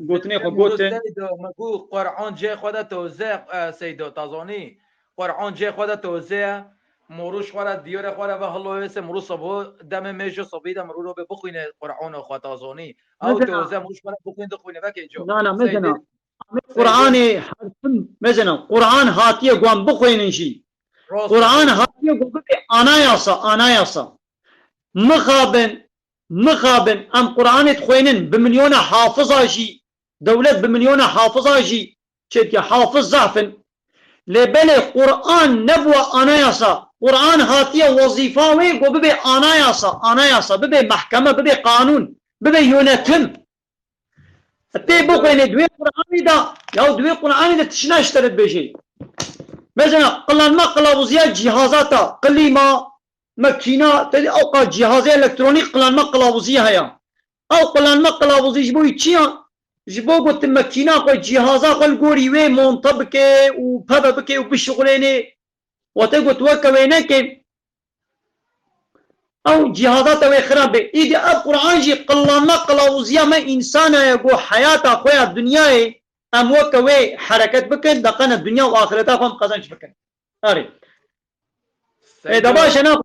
gotinê xwe gotin. Seydo, me got, Qur'an cê xwe de toze, e, Seydo, tazonî. Qur'an cê xwe de toze ye. Morû ji xwe re, diyore xwe re ve hilo wêse, morû sibû demê mêjo sibî de mirû robe bixwîne Qur'ano xwe tazonî. Ew Mezena. Toze morû ji xwe re bixwîne dixwîne vekê co. Na, na, mezena. Seydo. Amê Seydo. Qur'anê her tim, mezena. Qur'an hatiye guan bixwînin jî. Rast Qur'an diyor. Hatiye gu bibe anayasa, anayasa. Mixabin, mixabin, em Qur'anê dixwînin, bi milyona hafiza jî, dewlet bi milyona hafiza jî, çêdike hafiz zaf in. Lê belê Qur'an nebûwa anayasa. Qur'an hatiye wezîfa wê ku bibe anayasa, anayasa, bibe mehkeme, bibe qanûn, bibe yönetim. Tê bixwêne di wê Qur'anê de, ya di wê Qur'anê de tişna ji te re dibêje. Mesela, qilanma qilavuziya cîhaza ta, qilîma, mekîna, te dî ewqa cîhazê elektronîk qilanma qilawuzî heye. Ew qilanma qilawuzî ji bo wî çi ya? Ji bo ku tu mekîna xwe, cîhaza xwe li gorî wê monte bike û peve bike û bişixulênê. Wate ku tu weke wê neke, ew cîhaza te wê xirab be. Îdî ev Qur'an jî qilanma qilawuziya me însana ye ku heyata xwe ya dinyayê em weke wê hereket bikin, deqene dinya û axireta xwe em qezenc bikin. Erê. Ê, da baş e, na.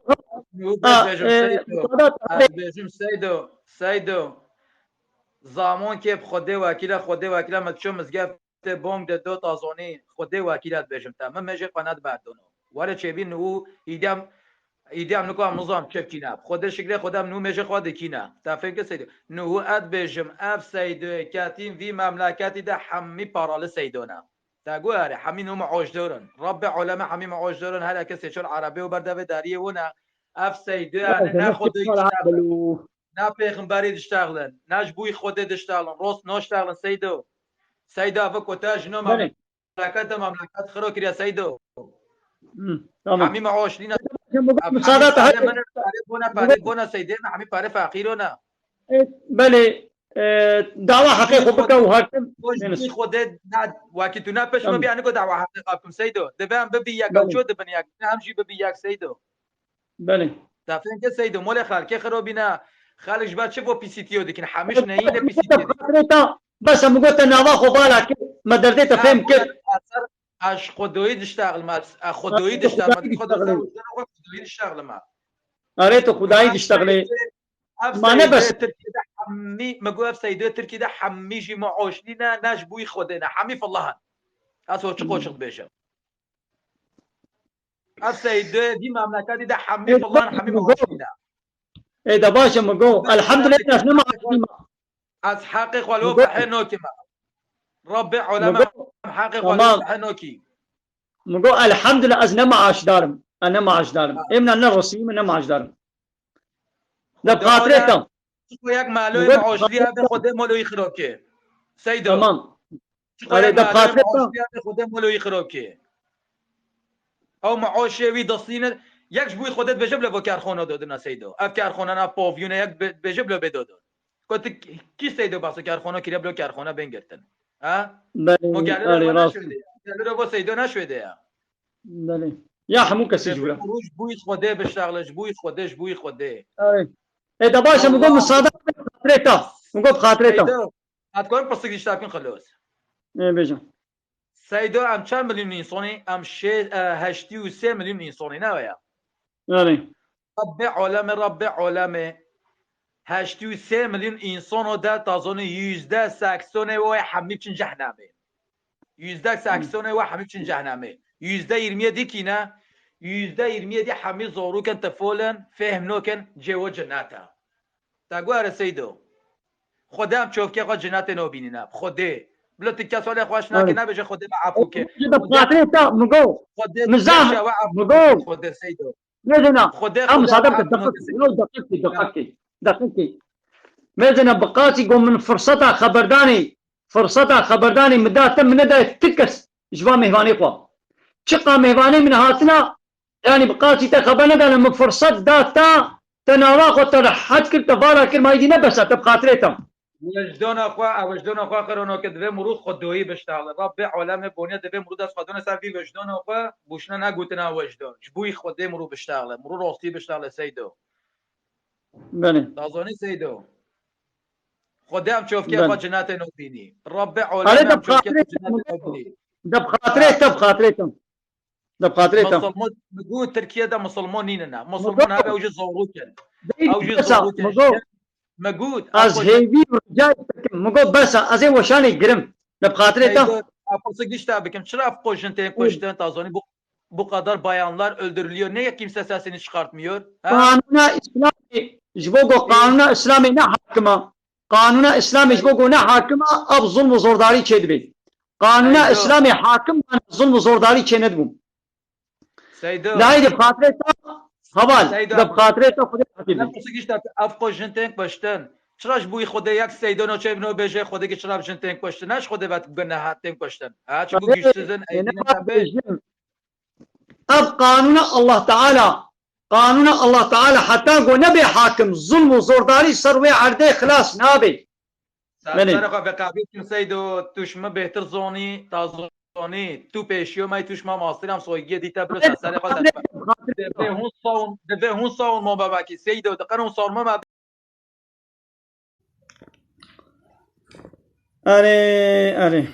Nû Ha, bêjim, e, Seydo. Müsaade et. Ez bêjim, Seydo, Seydo. Zamonkê bi Xwedê wekîle, Xwedê wekîle, me diçû mizgeftê bong de do tazonî, Xwedê wekîle dibêjim te. Min mêjê xwe nediberdono. Were çêbî nû îdem, îdem niko em nizam çi bikîne. Xwedê şikrê Xwedê em nû mêjê xwe dikîne. Te fêm kir Seydo. Nû ez dibêjim, ev Seydoyê ketîn vî memleketî de hemî paralı Seydo ne. Te got erê, hemî nû meoşdor in. Rabbê aleme hemî meoşdor in, her kesê çol erebê û berdevê dariyê wina. Ev Seydoya ne, ne Xwedê diştexlin, ne pêxemberî diştexlin, ne ji bûyî Xwedê diştexlin. Rost naştexlin Seydo. Seydo ev ku te jino Belê. Memleket de memleket xiro kiriye Seydo. Hı, tamam. Hemî meoş nîne. Müsaade et. Pare min, pare bona, pare bona Seydo, hemî pare feqîro ne. E, belê, e, dawa heqê xwe bike û hakim. Xwe ji Nênis. Xwedê ne, wekî tu ne peş Tamam. Me bî, yani ku dawa heqê xwe bikim Seydo. Divê em bibî yek, Belê. Ew ço dibin yek. Ne em jî bibî yek Seydo. Belê. Te fêm kir Seydo, molê xelkê xirobîne. Xelk ji ber çi bo P C T O dikin? Hemiş neyîne P C T O dikin. Bes em gote nava xwe vala kir. Me derdê te fêm kir. Ez xwedoyî diştexlime. Ez xwedoyî diştexlime. Xwedoyî diştexlime. Erê tu xwedayî diştexlê. Ev Ma ne bes. Seydoyê Tirkiyê de hemî, me got ev Seydoyê Tirkiyê de hemî jî meoşlî ne, ne ji bûyî Xwedê ne, hemî filahan. Ez ho çi qoçiq dibêjim. Ev Seydoyê vî memleketî de hemî filahan, hemî meoşlî ne. Ê de baş e, min got. Elhamdülillah, ez ne meoşlî me. Ez heqê xwe lo fehê nokî me. Rabbê aleme heqê xwe lo fehê nokî. Min got, elhamdülillah, ez ne maaşdar im. Ez ne maaşdar im. Ê min ne resî min, ne maaşdar im. De bi xatirê te. Çiko yek maloyê maaşlî ebe Xwedê moloyî xirokê. Seydo. Tamam. Çiko yek maloyê maaşlî ebe Xwedê moloyî xirokê. Ew maaşê wî destîne, yek ji bo Xwedê dibêje bila bo kerxona dodina Seydo. Ev kerxona na pavyûne yek be-, dibêje bila bê dodin. Ko tu kî Seydo behsa kerxona kiriye, bila kerxona bên girtin. Ha? Belê, Mo gelî re erê, bo rast. Neşwêde ya. Gelî re bo Seydo neşwêde ya. Belê. Ya hemû kesî ji wira. Ji bo Xwedê biştaxle, ji bo Xwedê, ji bo Xwedê. Erê. E, de baş e, min got, Allah. Misaade, xatirê ta. Min got, xatirê ta. Seydo, ez dikarim pirsik dişta bikim xelos. Ê, bêje. Seydo, em çend milyon însonî? Em şê-, e, heştê û sê milyon însonî, ne ya? Erê. Rabbê aleme, Rabbê aleme. Heştê û sê milyon însano de tazonî yüzde seksonê wê hemî biçin cehnemê. Yüzde seksonê wê hemî biçin cehnemê. Yüzde yirmiye dikîne, Yüzde yirmi yedi hemî zorûkin tifol in, fêhm nokin, cêwo cinete. Te got, erê Seydo. Xwedê em çofkê xwe cinetê nobînîne. Xwedê. Bila tu kes xwe lê xweş nake, Evet. nebêje Xwedê me efû ke. Ji de Xwedê, xatirê te, min got. Xwedê Min tu zah, keşa we efû min ke, got. Xwedê Seydo. Nêzina, Xwedê, em Xwedê misaade me bike, efû nake deqeqkî, Seydo. Ew deqeqkî, deqeqkî, deqeqkî. Mêzina bi qasî got min firseta xeberdanê, firseta xeberdanê min da te, min nedaye ti kes ji va mêvanê xwe. Çiqa mêvanê min hatina, yanî bi qasî te xeber nedane, min firset da te, te nava xwe te rehet kir, te vala kir, ma îdî ne bes e, te bi xatirê te. Wijdana xwe, ew wijdana xwe xirono ke divê mirû xwedoyî biştaxle. Rabbê alemê boniye divê mirû dest xwe done ser vî wijdana xwe, bûşne negotina wijdan. Ji bo Xwedê mirû biştaxle, mirû rastî biştaxle Seydo. Belê. Dazanî Seydo. Xwedê em çofkê Belê. xwe cinetê nobînî. Rabbê Erê alemê de em çofkê xwe xatirê cinetê nobînî. De bi xatirê Ha. te, bi xatirê te. De bi xatirê te. Misilman, mi got Tirkiye de misilman nîne ne. Misilman Migo. hebe ew jî zorûk in. Dayî Ew jî besa, zorûk in. Migo. Mi got, Ez ew xwe hêvî û ricayê dikim. Migo besa, ez ê weşanê girim. De bi xatirê te. Seydo, ev pirsik dişta bikim. Çira ev qo jin tên Hı. kuştin, ta zanî bu, bu kadar bayanlar öldürülüyor. Niye kimse sesini çıkartmıyor? Ha? Kanuna İslamê, ji bo ku kanuna İslamê ne hakima. Qanûna Îslamê ji bo ku ne hakim a, ev zulm û zordarî çêdibê. Qanûna Seydo. Îslamê hakim bana, zulm û zordarî çênedibû. Seydo. Lahî de bi xatirê te, heval, Seydo. de bi xatirê te Xwedê hatî Ne bê. pirsik işte, ev qo jin tên kuştin. Çira ji bo Xwedê yek Seydo no çê bino bêje Xwedê ki çira jin tên kuştin. Ne ji Xwedê vet bine ha tên kuştin. Ha, çi bu Tabii, güçsüzün, e, ne eydinin var tabii. bêjin? Ev qanûna Allah Teala, qanûna Allah Teala heta ku nebe hakim, zulm û zordarî ser wê erdê xilas nabe. Ser Belê. serê xwe veqafî kim Seydo, tu ji min bêhtir zonî, ta zonî, tu pêşiyo me, tu ji me mastir em soygiyê dîte biro ser serê xwe Belê. Divê hûn sawn, divê hûn sawn mame vekî Seydo, diqin hûn sawn mame Erê, erê.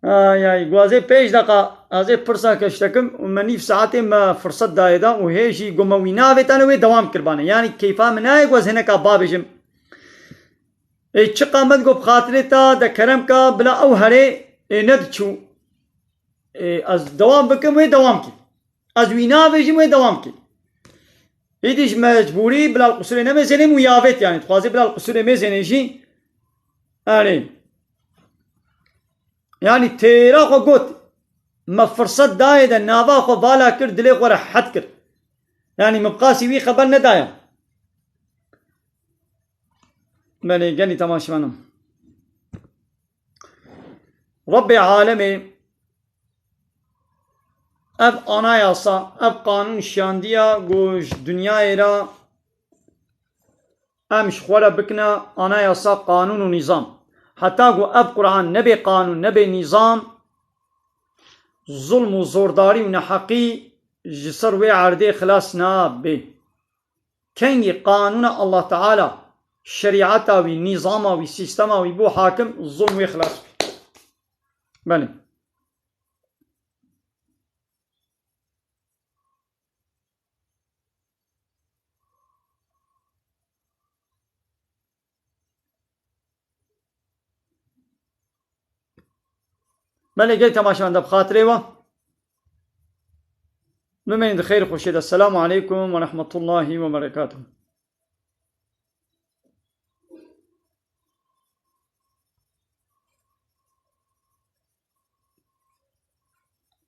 Ay, ay, gwazê pêş deqa, ez ê pirsa keştekim û me nîv saetê me firset dayê da û hê jî gome wî navêtane wê dewam kirbane. Yanî keyfa min nayê gwaz hineka babêjim. Ê çi qamet got bi xatirê ta de kerem ka bila ew herê ê nediçû. Ê, ez dewam bikim wê dewam kî. Ez wî navêjim wê dewam kî. Îdî ji mecbûrî bila li qusûrê nemêzênê û yavêt yanî. Dixwazê bila li qusûrê mêzênê jî. Erê. Yanî têra xwe got. Me firset dayê de nava xwe vala kir, dilê xwe rehet kir. Yanî min bi qasî wî xeber nedaya. Belê, gelî temaşevanan. Rabbê alemê ev anayasa, ev qanûn şiyandiya ku ji dinyayê re em ji xwe re bikine anayasa, qanûn û nîzam. Heta ku ev Quran nebê qanûn, nebê nîzam, zulm û zordarî û neheqî ji ser wê erdê xilas nabe. Kengî qanûna Allah Teala, şerîeta wî, nîzama wî, sîstema wî bû hakim, zulm wê xilas bî. Belê. Belê, gelî temaşevan de bi xatirê we. Bimînin di xêr û xweşê de. Selamu aleykum ve rahmetullahi ve berekatuhu.